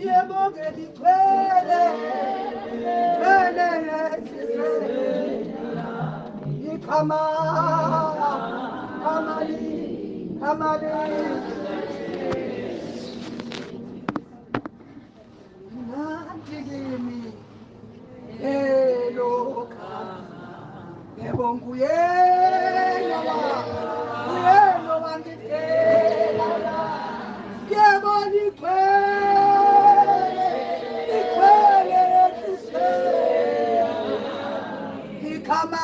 Yebo ke ligcwele gcwele enhliziyweni ikhama amali amali mnandi kimi lelo khama yebo nguyena nguyena wangifela yebo ligcwele ligcwele enhliziyweni ikhama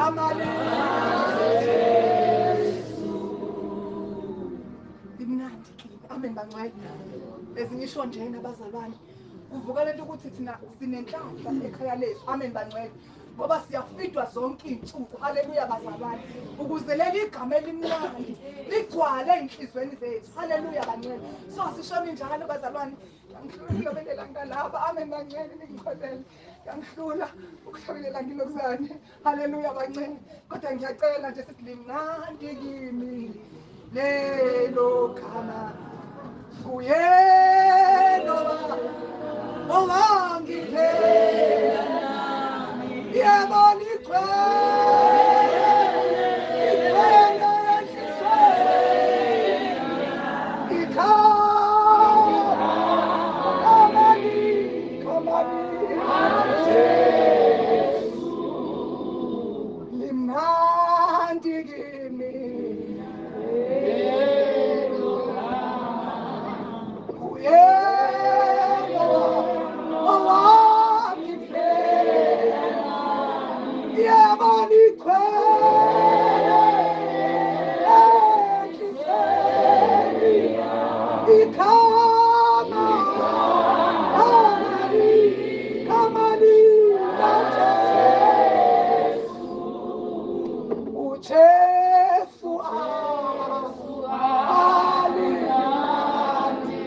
amali imnandi kimi. Amen bangcwele. Ezingisho njena bazalwane, kuvuka lento ukuthi thina sinenhlanhla ekhaya lethu. Amen bangcwele, ngoba siyafidwa zonke iy'nsuku. Haleluya bazalwane, ukuze leli igama elimnandi ligcwale ey'nhliziyweni zethu. Haleluya bangcwele. So asishoni njalo bazalwane, ngiyangihlula ukuhlabelela ngalapha. Amen bangcwele, ningixolele, ngiyangihlula ukuhlabelela ngilokuzane. Haleluya bangcwele, kodwa ngiyacela nje sithi limnandi kimi lelo gama nguyena owangiphela yebo ligcwele ligcwele enhliziyweni ikhama amali amali Jesu limnandi kimi nguyena owangiphela yebo ligcwele enhliziyweni ikhama amali amali kaJesu uJesu alimnandi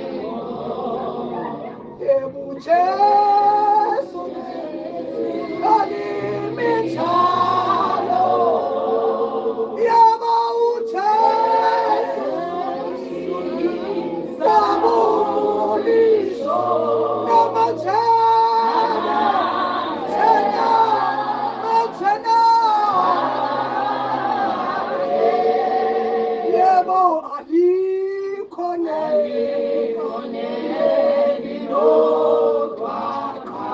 yebo uJesu aliminjalo yebo uJesu sabuliso namajena jena majena yebo alikho nelilodwa qha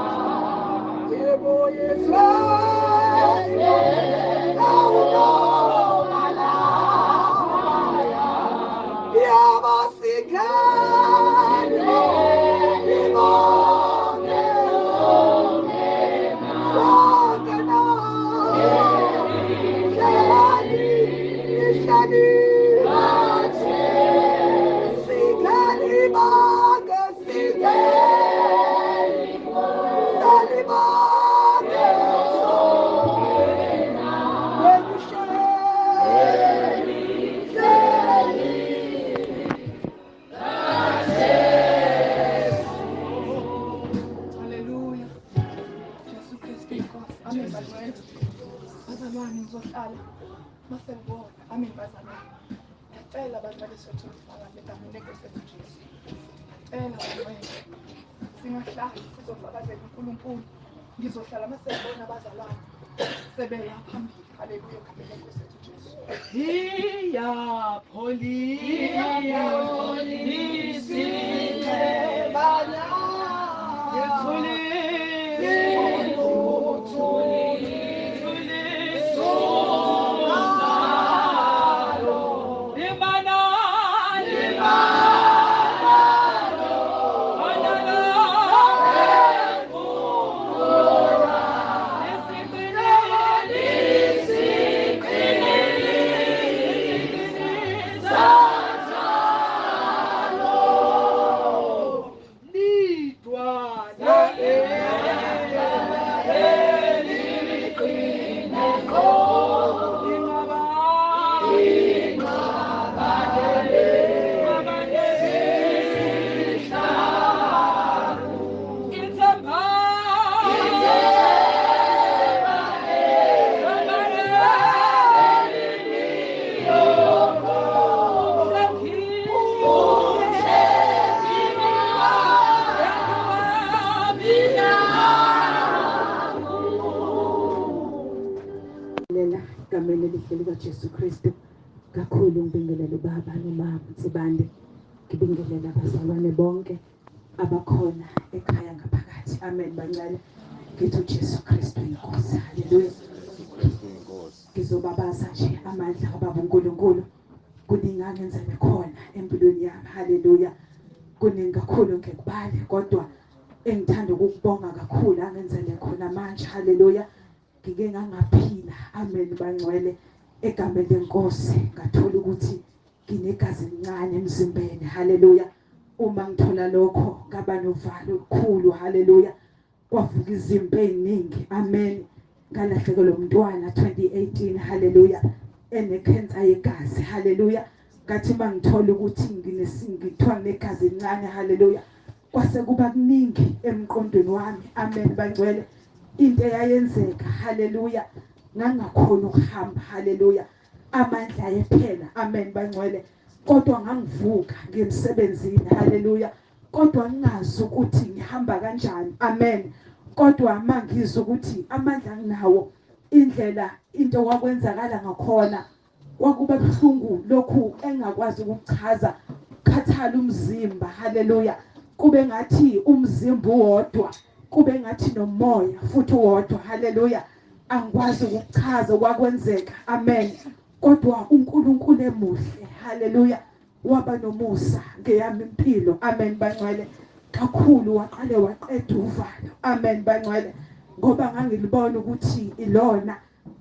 yebo Yesu awunomalaya yebo sikhele libonge sonke na hlali hlali sikhele bonke sikhele salibonge sonke na hleli hleli Haleluya. Jesu Kristu inkosi. Amen bazalwane. Bazalwane ngizohlala mase ngibona. Amen bazalwane. Ngiyacela bazalwane sethu sifakaze egameni lenkosi yethu Jesu. Ngiyacela bazalwane singahlali sizofakazela uNkulunkulu. Ngizohlala mase ngibona abazalwane sebeya phambili. Haleluya egameni lenkosi yethu Jesu. Iyapholisa Lidwala Elihle likaJesu Kristu. Kakhulu ngibingelele ubaba nomama Nsibande, ngibingelele abazalwane bonke abakhona ekhaya ngaphakathi. Amen bancane. Ngithi uJesu Kristu inkosi. Haleluya. Ngizobabaza nje amandla kaBaba uNkulunkulu. Kuningi angenzele khona empilweni yami. Haleluya. Kuningi kakhulu ngekubale, kodwa engithanda ukukubonga kakhulu angenzele khona manje. Haleluya. Ngike ngangaphila. Amen bangcwele. Egameni lenkosi ngathola ukuthi nginegazi elincane emzimbeni. Haleluya. Uma ngithola lokho ngaba novalo olukhulu. Haleluya. Kwavuka izimpi eziningi. Amen. Ngalahlekelwa umntwana 2018. Haleluya. Enekhensa yegazi. Haleluya. Ngathi mangithola ukuthi ngithiwa nginegazi elincane. Haleluya. Kwase kuba kuningi emqondweni wami. Amen bangcwele. Into eyayenzeka. Haleluya. Ngangakhona ukuhamba. Haleluya. Amandla ayephela. Amen bangcwele. Kodwa ngangivuka ngemsebenzini. Haleluya. Kodwa ngingazi ukuthi ngihamba kanjani. Amen. Kodwa mangizwa ukuthi amandla nginawo, indlela into kwakwenzakala ngakhona kwakuba buhlungu lokhu engakwazi ukuchaza. Khathala umzimba. Haleluya. Kube ngathi umzimba uwodwa, kube ngathi nomoya futhi uwodwa. Haleluya. Angikwazi ukuchaza kwakwenzeka. Amen. Kodwa uNkulunkulu emuhle. Haleluya. Waba nomusa ngeyami impilo. Amen bangcwele. Kakhulu waqale waqeda uvalo. Amen bangcwele. Ngoba ngangilibona ukuthi ilona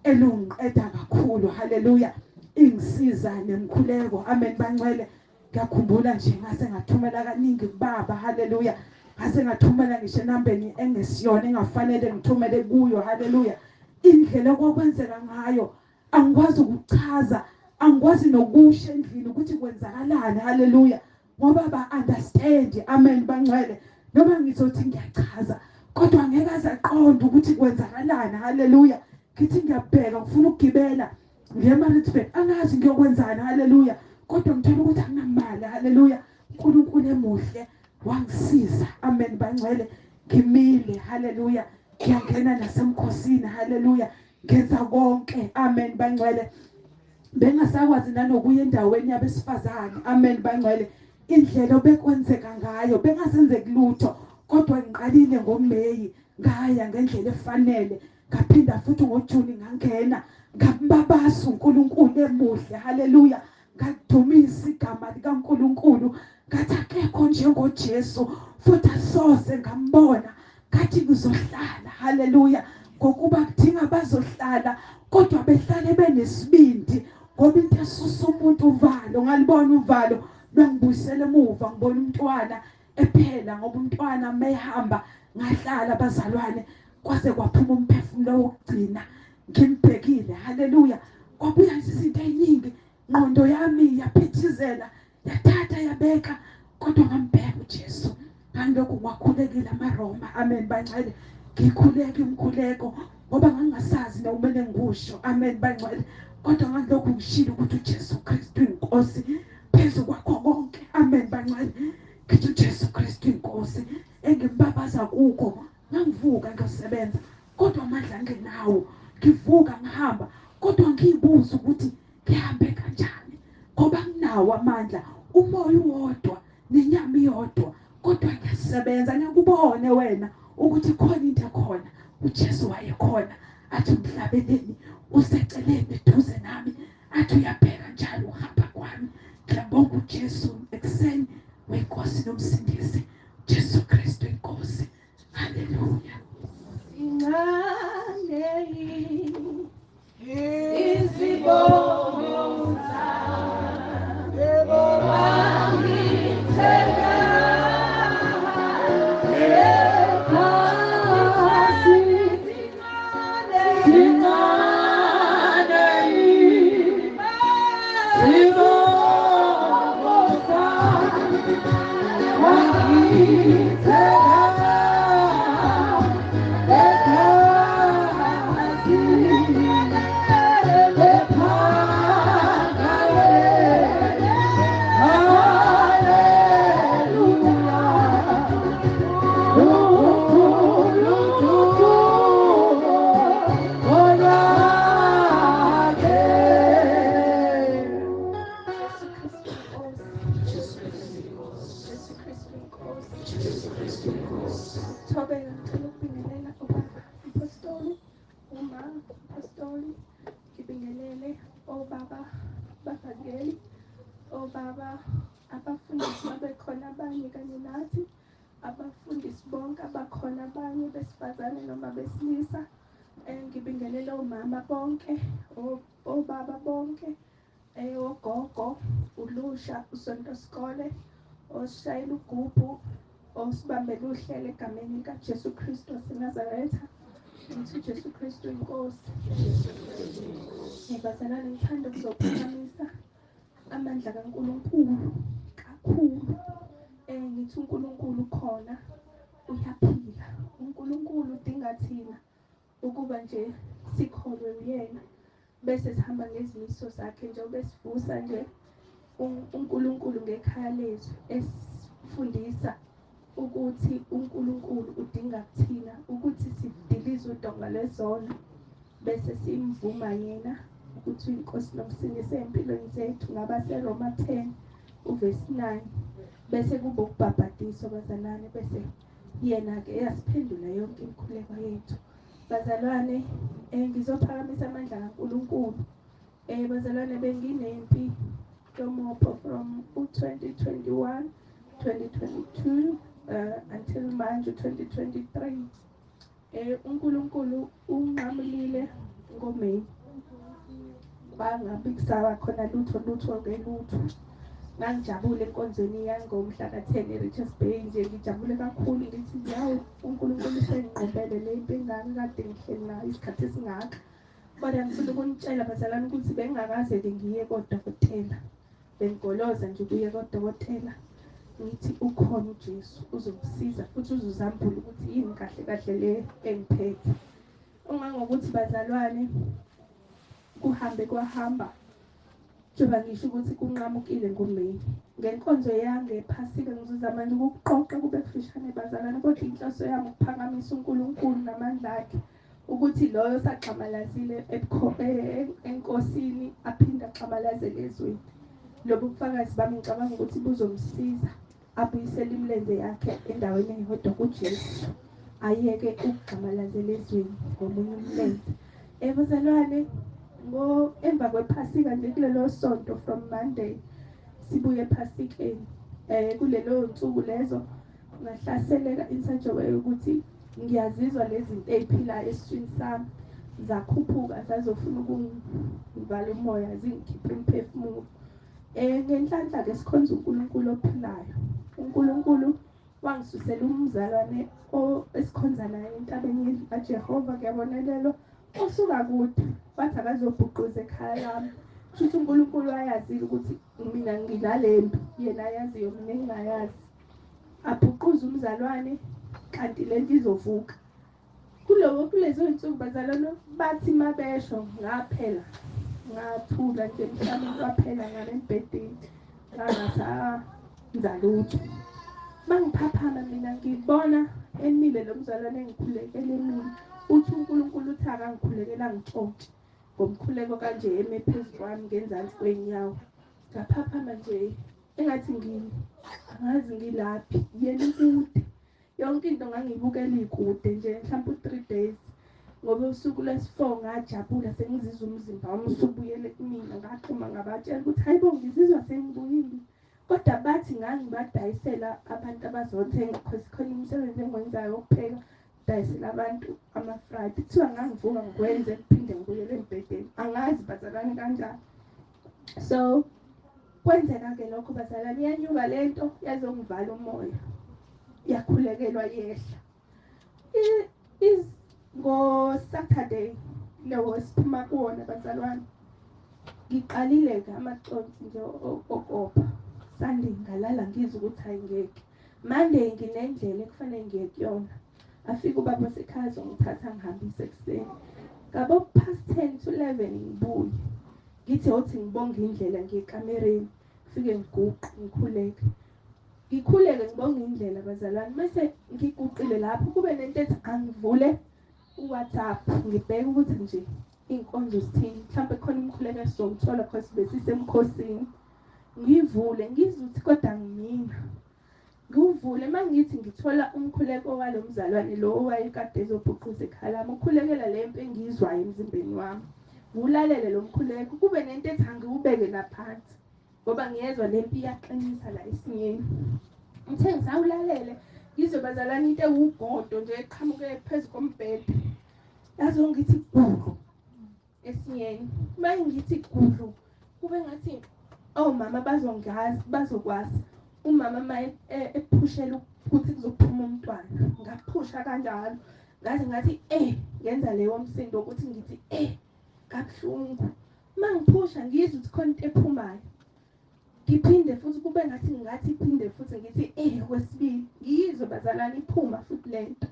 elungiqeda kakhulu. Haleluya. Ingisiza nemkhuleko. Amen bangcwele. Ngiyakhumbula nje ngase ngathumela kaningi kubaba. Haleluya. Ngase ngathumela ngisho enambeni engesiyona engafanele ngithumele kuyo. Haleluya. Indlela okwakwenzeka ngayo angikwazi ukuchaza, angikwazi nokusho endlini ukuthi kwenzakalani. Haleluya. Ngoba ba understand. Amen bangcwele. Noma ngizothi ngiyachaza kodwa ngeke azaqonda ukuthi kwenzakalani. Haleluya. Ngithi ngiyabheka ngifuna ukugibela ngiye eMaritzburg, angazi ngiyokwenzani. Haleluya. Kodwa ngithola ukuthi anginamali. Haleluya. uNkulunkulu emuhle wangisiza. Amen bangcwele. Ngimile. Haleluya. Ngiyangena nasemkhosini. Haleluya. Ngenza konke. Amen bangcwele. Bengasakwazi nanokuya endaweni yabesifazane. Amen bangcwele. Indlela obekwenzeka ngayo bengasenzeki lutho, kodwa ngiqalile ngoMeyi ngaya ngendlela efanele, ngaphinda futhi ngoJuni ngangena, ngambabasa uNkulunkulu emuhle. Haleluya. Ngadumisa igama likaNkulunkulu, ngathi akekho njengoJesu futhi asoze ngambona. Ngathi ngizohlala. Haleluya. Ngokuba kudinga bazohlala, kodwa behlale benesibindi, ngoba into esusa umuntu uvalo. Ngalibona uvalo lwangibuyisela emuva, ngibona umntwana ephela, ngoba umntwana mehamba ngahlala bazalwane kwaze kwaphuma umphefumulo wokugcina ngimbhekile. Haleluya. Kwabuya izinto eziningi, ngqondo yami yaphithizela, yathatha yabeka, kodwa ngambheka uJesu. Ngangilokhu ngiwakhulekile amaRoma. Amen bangcwele. Ngikhuleka umkhuleko ngoba ngangingasazi nokumele ngikusho. Amen bangcwele. Kodwa ngangilokhu ngishilo ukuthi uJesu Kristu inkosi phezu kwakho konke. Amen bangcwele. Ngithi uJesu Kristu inkosi engimbabaza kukho. Ngangivuka ngiyosebenza kodwa amandla angenawo. Ngivuka ngihamba kodwa ngiyibuza ukuthi ngihambe kanjani ngoba nginawo amandla, umoya uwodwa nenyama iyodwa, kodwa ngiyasebenza. Ngiyakubone wena ukuthi khona into ekhona. uJesu wayekhona, athi umhlabeleni useceleni eduze nami, athi uyabheka njalo uhamba kwami. Ngiyabonga uJesu ekuseni wenkosi nomsindisi Jesu Kristu inkosi. Haleluya. Incane izibongo zami, wangithenga ephasi. Zincane izibongo zami, Obaba, abafundisi babekhona abanye kanye nathi, abafundisi bonke abakhona abanye besifazane noma besilisa. Ngibingelele omama bonke, obaba bonke, ogogo, ulusha, usonto sikole, osishayela ugubhu, osibambela uhlelo egameni likaJesu Kristu waseNazaretha. Ngithi uJesu Kristu inkosi. Bazalwane, ngithanda ukuzophakamisa amandla kaNkulunkulu kakhulu. Ngithi uNkulunkulu ukhona, uyaphila. uNkulunkulu udinga thina ukuba nje sikholwe uyena, bese sihamba ngezimiso zakhe njengoba esivusa nje uNkulunkulu ngekhaya lethu, esifundisa ukuthi uNkulunkulu udinga kuthina ukuthi sidilize udonga lwezono bese simvuma yena ukuthi uyinkosi nomsindisi empilweni zethu, ngabaseRoma 10 uvesi 9, bese kuba ukubhabhadiswa bazalwane, bese yena-ke eyasiphendula yonke imikhuleko yethu. Bazalwane, ngizophakamisa amandla kaNkulunkulu. Bazalwane, benginempi yomopho from u-2021 2022 until manje 2023. uNkulunkulu unqamulile ngoMeyi, kwangabi kusaba khona lutho lutho ke lutho. Ngangijabule enkonzweni yangomhla ka-10 e-Richards Bay nje, ngijabule kakhulu, ngithi yawu uNkulunkulu usengiqobele le mpi engaka kade ngihleli nayo isikhathi esingaka. Kodwa ngifuna ukunitshela bazalwane ukuthi bengingakaze-ke ngiye kodokotela, bengigoloza nje ukuye kodokotela, ngithi ukhona uJesu uzongisiza futhi uzozambula ukuthi yini kahle kahle le engiphethe. Ungangokuthi bazalwane kuhambe kwahamba, njengoba ngisho ukuthi kunqamukile ngoMeyi. Ngenkonzo yangephasika ngizozama nje ukukuqoqa kube kufishane bazalwane, kodwa inhloso yami ukuphakamisa uNkulunkulu namandla akhe, ukuthi loyo osaxamalazile enkosini aphinde axamalazele ezweni. Lobu bufakazi bami ngicabanga ukuthi buzomsiza abuyisele imilenze yakhe endaweni eyodwa kuJesu, ayeke ukugxamalazela ezweni ngomunye umlenze. Bazalwane, emva kwephasika nje kulelo sonto from Monday sibuye ephasikeni, kulelo nsuku lezo ngahlaseleka in such a way ukuthi ngiyazizwa lezi zinto ey'philayo esiswini sami zakhuphuka zazofuna ukungivala umoya, zingikhiphe umphefumulo. Ngenhlanhla-ke sikhonza uNkulunkulu ophilayo. uNkulunkulu wangisusela umzalwane esikhonza naye entabeni yendlu kaJehova, kuyabonelelwa, osuka kude wathi akazobhuquza ekhaya lami. Kusho ukuthi uNkulunkulu wayazile ukuthi mina nginale mpi, yena ayaziyo mina engingayazi. Abhuquze umzalwane kanti lento izovuka. Kulezo zinsuku bazalwane bathi mabesho ngaphela, ngathula nje emhlabeni kwaphela ngale embhedeni, ngangasenza lutho. Mangiphaphama mina ngibona emile lo mzalwane engikhulekele emile, uthi uNkulunkulu uthi akangikhulekela ngitshontshe ngomkhuleko kanje eme phezu kwami ngenzansi kwenyawo. Ngaphaphama nje engathi angazi ngilaphi, yena ukude. Yonke into ngangiyibukela ikude nje mhlawumbe u-3 days, ngoba usuku lwesi-4 ngajabula sengizizwa umzimba wami usubuyele kumina. Ngaxhuma ngabatshela ukuthi hayibo ngizizwa sengibuyile, kodwa bathi ngangibadayisela abantu abazothenga because khona imisebenzi engiwenzayo wokupheka, dayisela abantu ama-fried. Kuthiwa ngangivuka ngikwenze kuphinde ngibuyele embhedeni, angazi bazalwane kanjani. So kwenzeka-ke lokho bazalwane, iyanyuka lento yazongivala umoya, yakhulekelwa yehla. Ngo-Saturday lowo siphuma kuwona bazalwane, ngiqalile-ke amaconsi nje okopha. Sunday ngalala ngizwa ukuthi ayingeke. Monday nginendlela ekufanele ngiye kuyona. Afike ubaba wasekhaya azongithatha ngihambise ekuseni. Ngabo past 10 to 11 ngibuye. Ngithi othi ngibonge indlela ngiye ekamereni. Fike ngiguqe ngikhuleke. Ngikhuleke ngibonge indlela bazalwane. Mase ngiguqile lapho kube nento ethi angivule uWhatsApp ngibheke ukuthi nje iy'nkonzo zithini, mhlawumbe khona umkhuleko esizowuthola cause besisemkhosini. Ngivule ngizwe ukuthi kodwa ngimina. Ngiwuvule mangithi ngithola umkhuleko walo mzalwane lo owayekade ezobhuquza ekhaya lami, ukhulekela le mpi engiyizwayo emzimbeni wami. Ngiwulalele lo mkhuleko, kube nento ethi angiwubeke naphansi. Ngoba ngiyezwa lempi iyaqinisa la esinyeni. Ngithe ngisawulalele ngizwe bazalwane into ewugodo nje eqhamuke phezu kombhede. Yazo ngithi gudlu esinyeni. Uma ngithi gudlu kube ngathi omama bazongazi bazokwazi. Umama uma ephushela ukuthi kuzophuma umntwana. Ngaphusha kanjalo. Ngaze ngathi ngenza leyo msindo ukuthi ngithi kabuhlungu. Uma ngiphusha ngizwe ukuthi khona into ephumayo. Ngiphinde futhi kube ngathi ngathi iphinde futhi ngithi okwesibili ngiyizwe bazalwane iphuma futhi lento.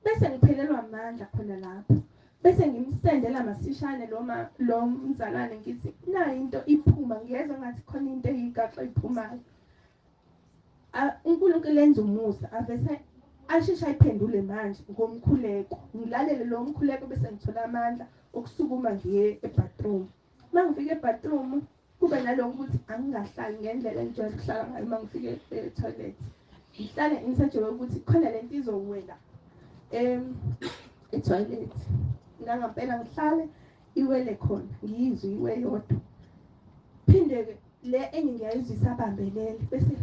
Bese ngiphelelwa amandla khona lapho. Bese ngimsendela masishane lo mzalwane ngithi nayi into iphuma ngiyezwa ngathi khona into eyigaxa iphumayo. uNkulunkulu enza umusa avese asheshe ayiphendule manje ngomkhuleko. Ngilalele lo mkhuleko bese ngithola amandla okusukuma ngiye ebathroom. Uma ngifika ebathroom kube nalokho ukuthi angingahlali ngendlela engijwayele ukuhlala ngayo uma ngifike e-toilet. Ngihlale ngisejwayele ukuthi khona lento izowela e-toilet. Nangampela ngihlale iwele khona ngiyizwe iwe yodwa. Phinde-ke le enye ngiyayizwa isabambelele bese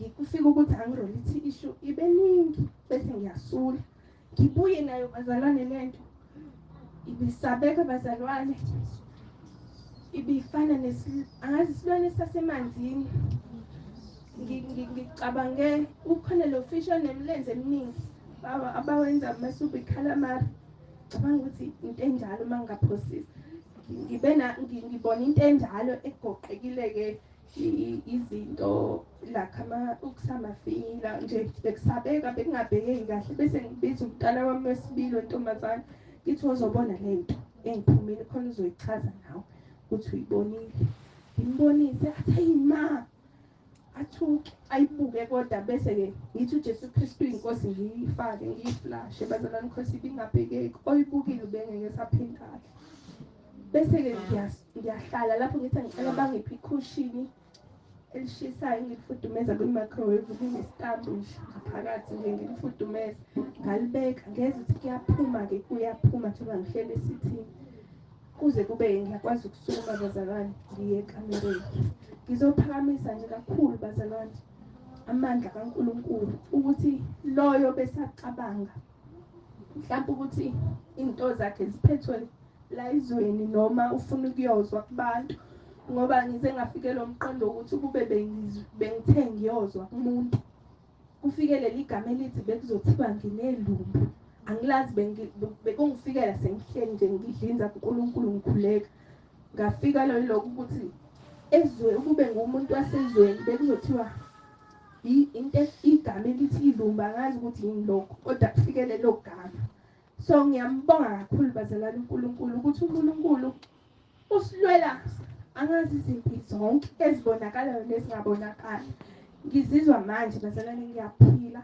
ngikufika ukuthi angirole i-tissue ibe ningi bese ngiyasula. Ngibuye nayo bazalwane lento. Ibisabeka bazalwane. Ibifana angazi isilwane sasemanzini. Ngicabange ukhona lo fish onemlenze eminingi abawenza amasuphu ikhalamari. Cabanga ukuthi into enjalo uma ngingaphosisa. Ngibona into enjalo egoqekile-ke izinto like ukusamafila nje bekusabeka bekungabhekeki kahle. Bese ngibiza umntwana wami wesibili wentombazane ngithi wozobona lento engiphumile khona uzoyichaza nawe ukuthi uyibonile. Ngimbonise athi hey ma, athuke ayibuke kodwa bese-ke ngithi uJesu Kristu inkosi ngiyifake ngiyiflashe bazalwane Nkosi ibingabhekeki oyibukile ubengeke esaphinda kahle. Bese-ke ngiyahlala lapho ngithi ngicela bangiphe ikhushini elishisayo ngilifudumeza kwi-microwave linestambu nje ngaphakathi nje ngilifudumeza ngalibeka ngezwa ukuthi kuyaphuma-ke kuyaphuma njengoba ngihleli esithini. Kuze kube ngiyakwazi ukusukuma bazalwane ngiye ekamereni. Ngizophakamisa nje kakhulu bazalwane amandla kaNkulunkulu ukuthi loyo besacabanga mhlawumbe ukuthi into zakhe ziphethwe la izweni noma ufuna ukuyozwa kubantu, ngoba ngize ngafikela umqondo ukuthi kube bengithe ngiyozwa kumuntu kufike leli gama elithi bekuzothiwa nginelumbu. Angilazi bekungifikela sengihleli nje ngidlinza kuNkulunkulu ngikhuleka. Ngafika lokho ukuthi ezwe ukube ngumuntu wasezweni bekuzothiwa into igama elithi ilumba angazi ukuthi yini lokho kodwa kufike lelo gama. So ngiyambonga kakhulu bazalwane uNkulunkulu ukuthi uNkulunkulu usilwela angazi izimpi zonke ezibonakalayo nezingabonakali. Ngizizwa manje bazalwane ngiyaphila.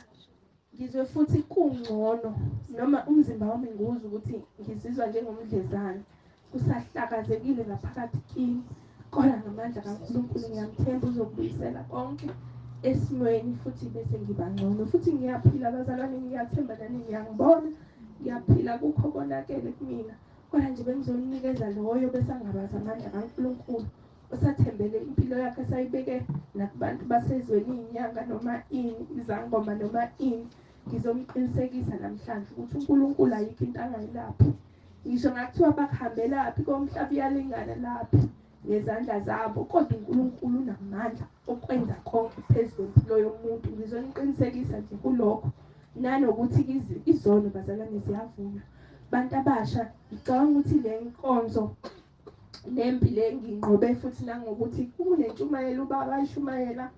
Ngizwe futhi kungcono noma umzimba wami ngiwuzwa ukuthi ngizizwa njengomdlezane kusahlakazekile ngaphakathi kimi, kodwa ngamandla kaNkulunkulu ngiyamthemba uzokubuyisela konke esimweni futhi bese ngiba ngcono futhi ngiyaphila bazalwane ngiyathemba nani ngiyangibona ngiyaphila kukho konakele kumina. Kodwa nje bengizonikeza loyo bese angabaza amandla kaNkulunkulu osathembele impilo yakhe sayibeke nakubantu basezweni inyanga noma ini izangoma noma ini. Ngizomqinisekisa namhlanje ukuthi uNkulunkulu ayikho into angayilaphi. Ngisho ngakuthiwa bakuhambelaphi komhlaba uyalingana laphi ngezandla zabo, kodwa uNkulunkulu unamandla okwenza konke phezu kwempilo yomuntu. Ngizoniqinisekisa nje kulokho nanokuthi izono bazalwane ziyavuma. Bantu abasha ngicabanga ukuthi le nkonzo lempi le nginqobe futhi nangokuthi kunentshumayelo ubaba ayishumayela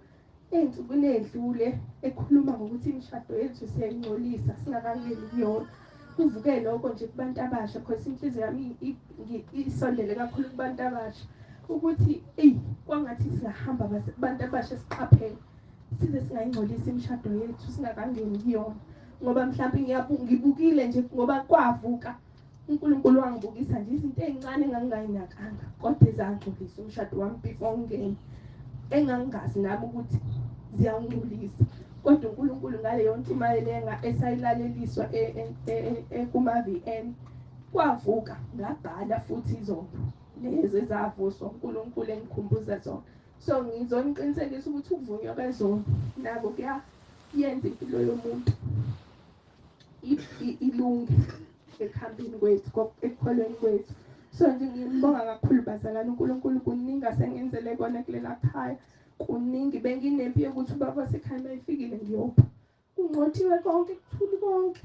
ey'nsukwini ey'dlule ekhuluma ngokuthi imishado yethu siyayingcolisa singakangeni kuyona. Kuvuke lokho nje kubantu abasha because inhliziyo yami isondele kakhulu kubantu abasha ukuthi eyi kwangathi singahamba abantu abasha siqaphele size singayingcolisi imishado yethu singakangeni kuyona. Ngoba mhlawumbe ngibukile nje ngoba kwavuka uNkulunkulu wangibukisa nje izinto ey'ncane engangingayinakanga kodwa ezangcolisa umshado wami before ngingene engangingazi nami ukuthi ziyawungcolisa. Kodwa uNkulunkulu ngaleyo ntshumayelo esayilaleliswa kuma-VN kwavuka ngabhala futhi izolo lezi ezavuswa uNkulunkulu engikhumbuza zona. So ngizoniqinisekisa ukuthi ukuvunywa kwezono nako kuyayenza impilo yomuntu ilunge ekuhambeni kwethu, ekukholweni kwethu. So nje ngibonga kakhulu bazalwane, uNkulunkulu kuningi asengenzele kona kulela khaya, kuningi. Benginempi yokuthi ubaba wasekhaya mayefikile ngiyopha, kunqotshiwe konke, kuthuli konke.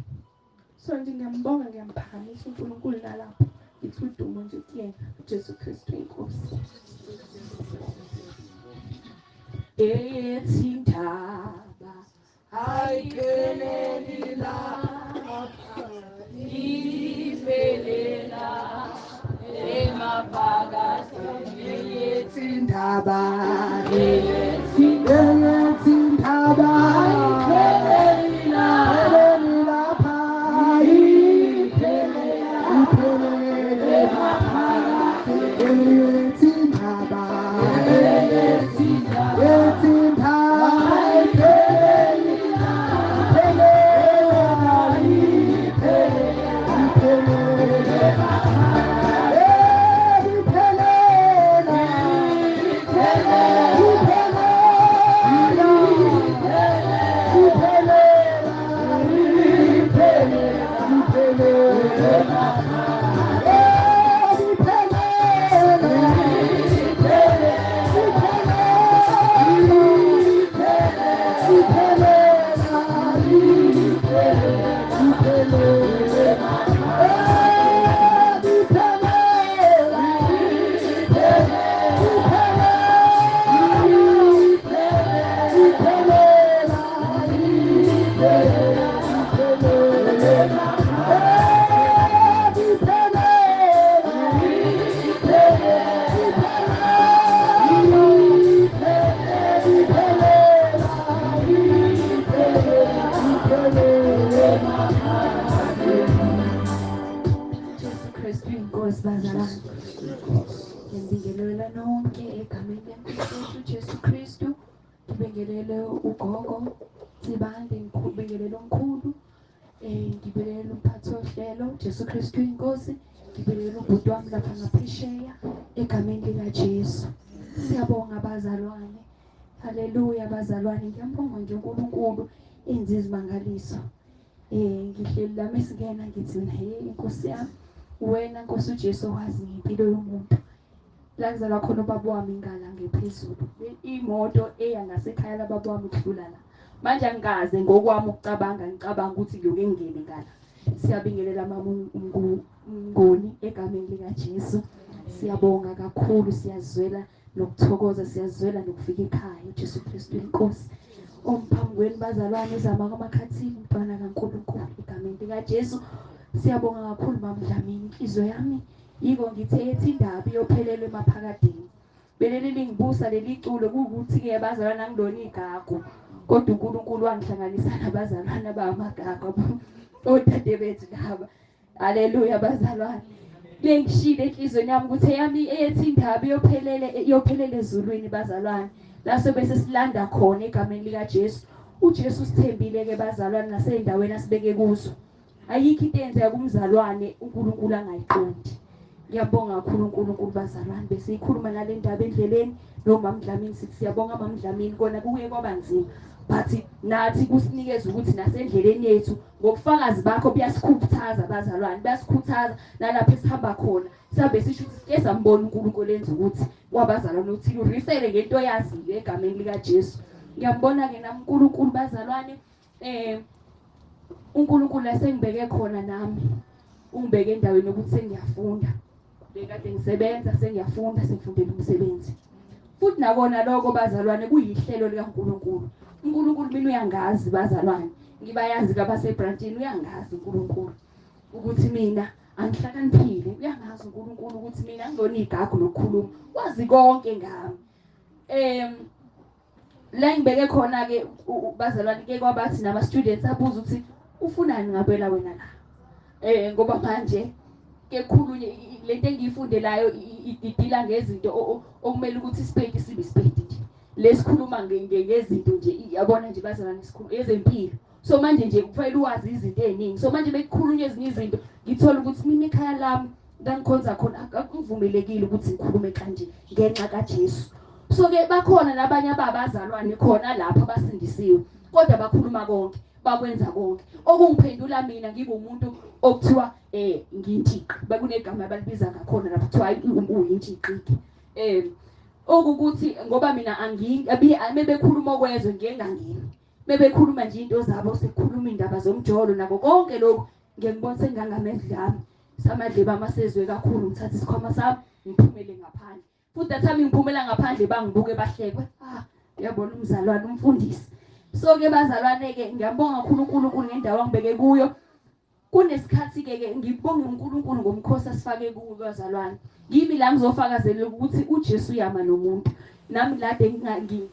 So nje ngiyambonga, ngiyamphakamisa uNkulunkulu nalapho ngithi udumo nje kuyena uJesu Kristu inkosi. Ethi indaba ayipheleli lapha, iphelela emaphakadeni. Ethi indaba, ethi indaba ayipheleli lapha, iphelela emaphakadeni. Ethi indaba, ethi indaba ethi indaba ayipheleli iphelela, iphelela iphelela emaphakadeni. Iphelela, iphelela iphelela, iphelela iphelela, Jesu Kristu inkosi bazalwane. Ngibingelela nonke egameni lenkosi yethu Jesu Kristu. Ngibingelele ugogo Sibande, ngibingelele umkhulu, ngibingelele umphathi wohlelo Jesu Kristu inkosi, ngibingelele ubhuti wami lapha ngaphesheya egameni lika Jesu. Siyabonga bazalwane. Haleluya bazalwane, ngiyambonga nje uNkulunkulu enze izimangaliso. Ngihleli lami esingena ngithi mina hey inkosi yami, wena Nkosi uJesu owazi ngempilo yomuntu. La ngizalwa khona ubaba wami ngala ngephezulu, imoto eya ngasekhaya lababa wami kudlula la. Manje angikaze ngokwami ukucabanga, ngicabanga ukuthi ngiyoke ngingene ngala. Siyabingelela mama uMnguni egameni lika Jesu. Siyabonga kakhulu, siyazwela nokuthokoza, siyazwela nokufika ekhaya uJesu Kristu inkosi. Omphambi kwenu bazalwane uzama kwamakhathini umntwana kaNkulunkulu egameni lika Jesu. Siyabonga kakhulu mama Dlamini, inhliziyo yami yiko ngithe ethi indaba iyophelelwa emaphakadeni. Beleli lingibusa leli culo kuwukuthi ke bazalwane angilona igagu, kodwa uNkulunkulu wangihlanganisa nabazalwane abamagagu odade bethu laba. Haleluya bazalwane. Lengishilo enhlizweni yami ukuthi eyami eyethi indaba iyophelele ezulwini bazalwane. La sobe sesilanda khona egameni lika Jesu. uJesu sithembile ke bazalwane naseyindaweni asibeke kuzo. Ayikho into eyenzeka kumzalwane uNkulunkulu angayiqondi. Ngiyabonga kakhulu uNkulunkulu bazalwane, besiyikhuluma nale ndaba endleleni noMama Dlamini, sithi siyabonga Mama Dlamini, kona kuye kwaba nzima but nathi kusinikeza ukuthi nasendleleni yethu ngobufakazi bakho buyasikhuthaza bazalwane, buyasikhuthaza nalapho esihamba khona. Sihambe sisho ukuthi sike sambona uNkulunkulu enza ukuthi wabazalwane uthile urifere ngento yaziyo egameni lika Jesu. Ngiyambona ke nami uNkulunkulu bazalwane, uNkulunkulu asengibeke khona nami, ungibeke endaweni yokuthi sengiyafunda. Bekade ngisebenza, sengiyafunda, sengifundela umsebenzi. Futhi nakona lokho bazalwane kuyihlelo likaNkulunkulu. uNkulunkulu mina uyangazi bazalwane, ngibayazi kabasebranchini, uyangazi uNkulunkulu ukuthi mina angihlakaniphile, uyangazi uNkulunkulu ukuthi mina angilona igagu lokukhuluma, wazi konke ngami. La ngibeke khona ke bazalwane ke kwabathi nama students abuza ukuthi ufunani ngabela wena la, ngoba manje ke khulunye lento engiyifundelayo idila ngezinto okumele ukuthi isipedi sibe isipedi nje, lesikhuluma ngezinto nje, yabona nje bazalwane, isikhulu ezempilo. So manje nje kufanele uwazi izinto eziningi. So manje bekukhulunywa ezinye izinto, ngithola ukuthi mina ekhaya lami la ngikhonza khona akuvumelekile ukuthi ngikhulume kanje ngenxa kaJesu. So ke bakhona nabanye ababazalwane khona lapha abasindisiwe, kodwa bakhuluma konke, bakwenza konke. Okungiphendula mina ngibe umuntu okuthiwa nginthiqi, bekunegama abalibiza ngakhona lapho kuthiwa uyinthiqi. Okukuthi ngoba mina bebekhuluma okwezwe ngiye ngangeni, bebekhuluma nje into zabo, sekukhuluma indaba zomjolo nako konke lokho, ngiye ngibona sengangamedlami samadlebe amasezwe kakhulu, ngithatha isikhwama sami ngiphumele ngaphandle. Futhi that time ngiphumela ngaphandle bangibuke bahlekwe, uyabona umzalwane umfundisi. So ke bazalwane ke ngiyabonga kakhulu uNkulunkulu ngendawo angibeke kuyo. Kunesikhathi ke ngibonge uNkulunkulu ngomkhosi asifake kuwo bazalwane. Kimi la ngizofakazela ukuthi uJesu uyama nomuntu. Nami lade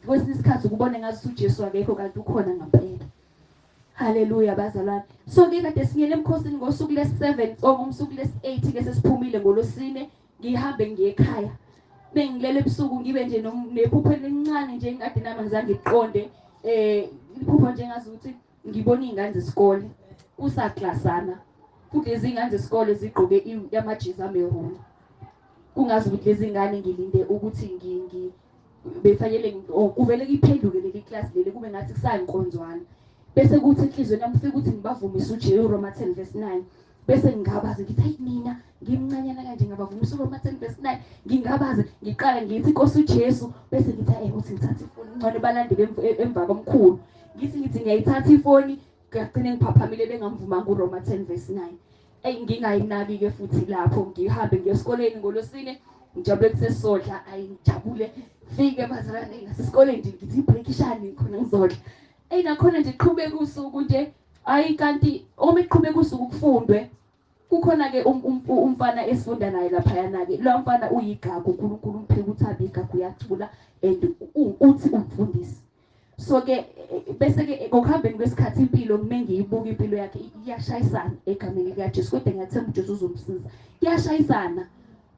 kwesinye isikhathi ukubona ngathi uJesu akekho kanti ukhona ngempela. Haleluya bazalwane. So ke kade singene emkhosini ngosuku lesi-7 ngomsuku lesi-8 ke sesiphumile ngolosine, ngihambe ngiye ekhaya. Bengilele ebusuku ngibe nje nephupho elincane nje engikade nami ngizange ngiqonde. Iphupho nje ngazi ukuthi ngibona izingane zesikole kusaklasana, futhi lezi zingane zesikole zigqoke amajezi ameruni. Kungazi ukuthi lezi ngane ngilinde ukuthi befanele kuvele iphenduke leli class leli kube ngathi kusayinkonzwana. Bese kuthi enhlizweni yami kufika ukuthi ngibavumise uJesu Roma 10 verse 9. Bese ngingabaze ngithi hayi mina ngimncanyana kanje ngabavumisa uRoma 10 verse 9, ngingabaze ngiqale ngithi Nkosi uJesu, bese ngithi uthi ngithatha ifoni ngcono balandele emva komkhulu. Ngithi ngiyayithatha ifoni ngagcine ngiphaphamile bengamvumanga uRoma 10 verse 9. Ngingayinaki ke futhi lapho ngihambe ngiye esikoleni ngolosine, ngijabule kusesodla, ayi ngijabule fike bazalwane ngasesikoleni nje ngithi ibreak ishani khona ngizodla. Nakhona nje qhubeka usuku nje, ayi kanti uma iqhubeka usuku kufundwe. Kukhona ke umfana esifunda naye laphayana ke, lo mfana uyigagu, uNkulunkulu umpheke ukuthi abe igagu, uyacula and uthi umfundisi. So ke bese ke ngokuhambeni kwesikhathi impilo mengiyibuka impilo yakhe iyashayisana egameni likaJesu, kodwa ngiyathemba uJesu uzomsiza. Iyashayisana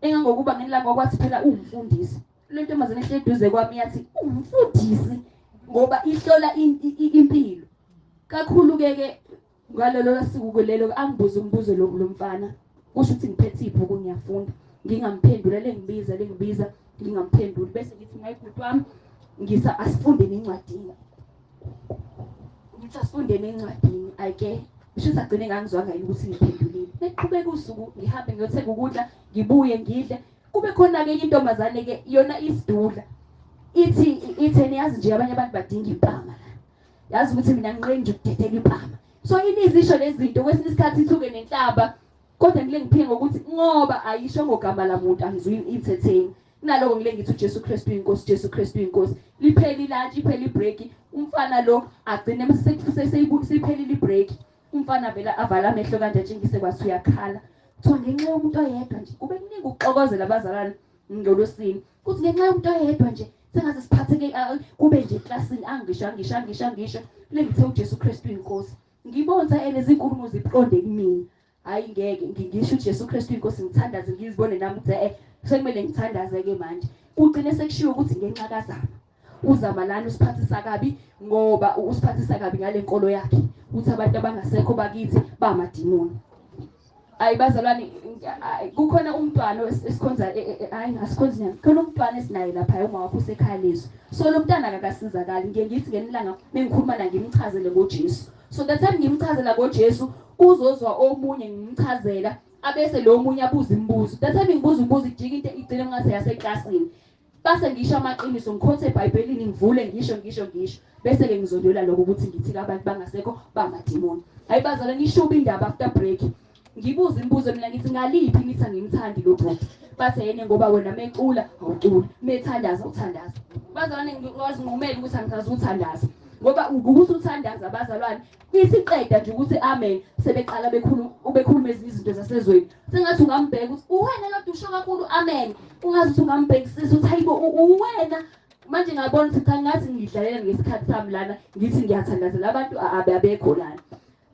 engangokuba ngelanga kwathi phela uwumfundisi. Le ntombazane ehleli eduze kwami yathi umfundisi ngoba ihlola impilo kakhulu ke ngalelo siko lelo. Angibuza umbuzo lo mfana, kusho ukuthi ngiphethe ibhuku ngiyafunda, ngingamphendula lengibiza ngingamphenduli. Bese ngithi ngayibhuti wami ngisa asifundeni incwadini, ngithi asifundeni encwadini. Ayike sho agcine ngangizwanga yini ukuthi ngiphendulile. Neqhubeka usuku ngihambe ngiyothenga ukudla, ngibuye ngidle. Kube khona ke intombazane ke yona isidudla, ithi niyazi nje abanye abantu badinga impama la, yazi ukuthi mina nginqeni nje ukudedela impama. So inizisho lezi zinto kwesinye isikhathi ithuke nenhlamba, kodwa ngile ngiphike ngokuthi ngoba ayisho ngogama lamuntu angizuyi ithetheni. Kunaloko ngile ngithi uJesu Kristu uyinkosi, Jesu Kristu uyinkosi. Lipheli lunch, ipheli break, umfana lo agcine seyiphelile ibreak, umfana vela avala amehlo kanje atshengise kwathi uyakhala. Kuthiwa ngenxa yomuntu oyedwa nje, kube kuningi ukuxokozela abazalwane ngolosini, kuthi ngenxa yomuntu oyedwa nje sengaze siphatheke kube nje eklasini angisho le ngithe uJesu Kristu uyinkosi. Ngibona lezi inkulumo ziqonde kumina, hayi ngeke ngisho uJesu Kristu uyinkosi, ngithandaze ngizibone nami ukuthi sekumele ngithandaze ke manje. Kugcine sekushiwo ukuthi ngenxa kaZama, uZama lana usiphathisa kabi ngoba usiphathisa kabi ngale nkolo yakhe, uthi abantu abangasekho bakithi bamadimoni. Ayi bazalwane, kukhona umntwana esikhonza, hayi asikhonzi nyama, khona umntwana esinaye lapha uma wakho usekhaya lezwi. So lo mntwana akakasizakali, ngiye ngithi ngenilanga mengikhuluma la ngimchazele ngoJesu. So that time ngimchazela ngoJesu kuzozwa omunye ngimchazela, abese lo munye abuza imibuzo. That time ngibuza umbuzo ijike into igcine ngathi yaseklasini. Base ngisho amaqiniso, ngikhothe eBhayibhelini ngivule ngisho bese ke ngizondela lokho ukuthi ngithi abantu bangasekho bamadimoni. Hayi bazalwane, ishuba indaba after break. Ngibuza imibuzo mina ngithi ngaliphi nithi angimthandi lo bhuti, bathe yena ngoba wena mecula awuculi, methandaza uthandaza. Bazalwane ngiwazinqumela ukuthi angithazi uthandaza, ngoba ukuthi uthandaza bazalwane ithi qeda nje ukuthi amen, sebeqala bekhuluma ezinye izinto zasezweni. Sengathi ungambheka ukuthi uwena kodwa usho kakhulu amen, ungazi ukuthi ungambhekisisa ukuthi hayibo uwena. Manje ngabona ukuthi cha ngathi ngidlalela ngesikhathi sami lana, ngithi ngiyathandazela abantu abekho lana.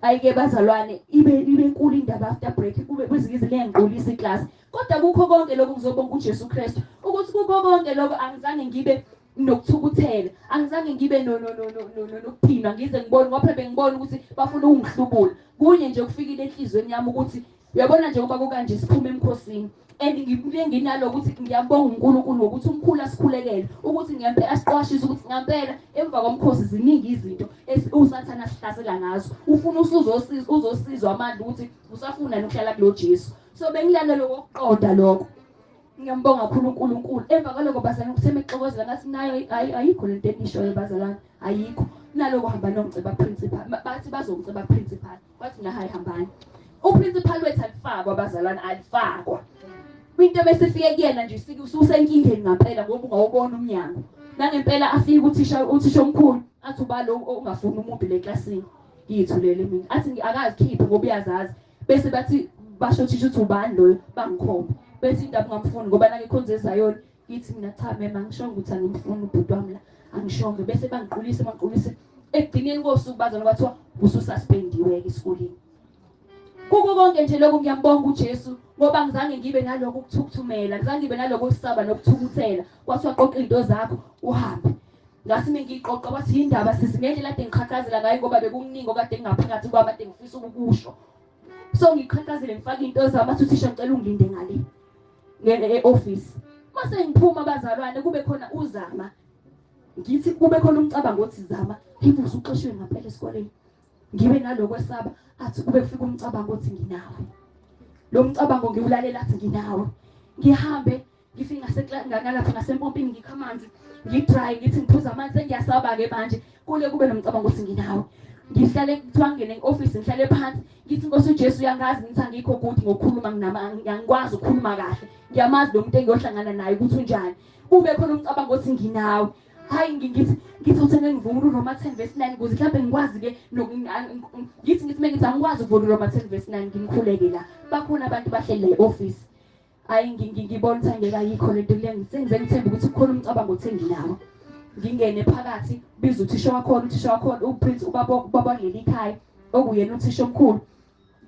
Ayike bazalwane, ibe inkulu indaba after break, kube kwezinye lengiqulisa iclass. Kodwa kukho konke lokho ngizobonga uJesu Kristu ukuthi kukho konke lokho angizange ngibe nokuthukuthela, angizange ngibe nokuphinwa, ngize ngibone ngoba phela bengibona ukuthi bafuna ukungihlubula. Kunye nje kufikile enhlizweni yami ukuthi Uyabona nje ngoba kukanje siphuma emkhosini and ngibuye nginalo ukuthi ngiyabonga uNkulunkulu ngokuthi umkhulu asikhulekele ukuthi ngempela asiqwashise ukuthi ngempela emva komkhosi ziningi izinto uSathana asihlasela ngazo, ufuna usuzosiza uzosizwa amandla ukuthi usafuna nokuhlala kulo Jesu. So bengilalelo kokuqonda lokho. Ngiyambonga kakhulu uNkulunkulu. Emva kwaloko bazalwane kutheme exokozela ngathi nayo ayikho lento enishoyo bazalwane, ayikho. Naloko hamba nongiceba principal, bathi bazongiceba principal, bathi na hayi hambani. Uprincipal wethu alifakwa bazalwane, alifakwa. Into bese fike kuyena nje usenkingeni ngempela ngoba ungawubona umnyango. Nangempela afike uthisha omkhulu athi ubalo ongafuni umuntu le klasini, ngiyithulele mina. Athi akazikhiphe ngoba uyazazi. Bese bathi basho uthisha uthi ubani loyo, bangikhombe. Bese indaba ungamfuni ngoba nake khonze eZayoni, ngithi mina cha mema ngishongo ukuthi angimfuni ubhuti wami la, angishongo. Bese bangiqulise ekugcineni kosuku bazalwane kwathiwa usususpendiwe ke esikoleni. Kuko konke nje lokho ngiyambonga uJesu ngoba ngizange ngibe naloko ukuthukuthumela, ngizange ngibe naloko ukusaba nokuthukuthela. Kwathiwa qoqa into zakho uhambe. Ngathi mengiqoqa kwathi indaba sisi ngendlela ade ngiqhaqhazela ngayo ngoba bekukuningi okade ngingaphakathi kwami ade ngifisa ukukusho. So ngiqhaqhazele ngifaka into zami athi uthisha ngicela ungilinde ngale e-office. Mase ngiphuma bazalwane kube khona uzama, ngithi kube khona umcabango othi zama, ngibuze uxoshiwe ngempela esikoleni. Ngibe naloko esaba athi kube kufika umcabango othi nginawe. Lo mcabango ngiwulalela athi nginawe. Ngihambe ngifike ngaselapha ngasempompini ngikha amanzi, ngidry ngithi ngiphuza amanzi sengiyasaba ke manje. Kule kube nomcabango othi nginawe. Ngihlale kuthiwa ngene e-office ngihlale phansi ngithi Nkosi uJesu uyangazi ngithi angikho good ngokukhuluma ngiyangikwazi ukukhuluma kahle. Ngiyamazi lo muntu engiyohlangana naye ukuthi unjani. Kube khona umcabango othi nginawe. Hayi ngithi uthe ngivuma uRoma 10:9 ukuze mhlawumbe ngikwazi ke ngithi mengithi angikwazi ukuvula uRoma 10:9 ngimkhuleke la. Bakhona abantu bahleli la e-office. Hayi ngibona ukuthi angeke ayikho lento le, ngisenze ngithemba ukuthi kukhona umcabango othe nginawo. Ngingene phakathi biza uthisha wakhona, uprince ubaba leli ekhaya okuyena uthisha omkhulu,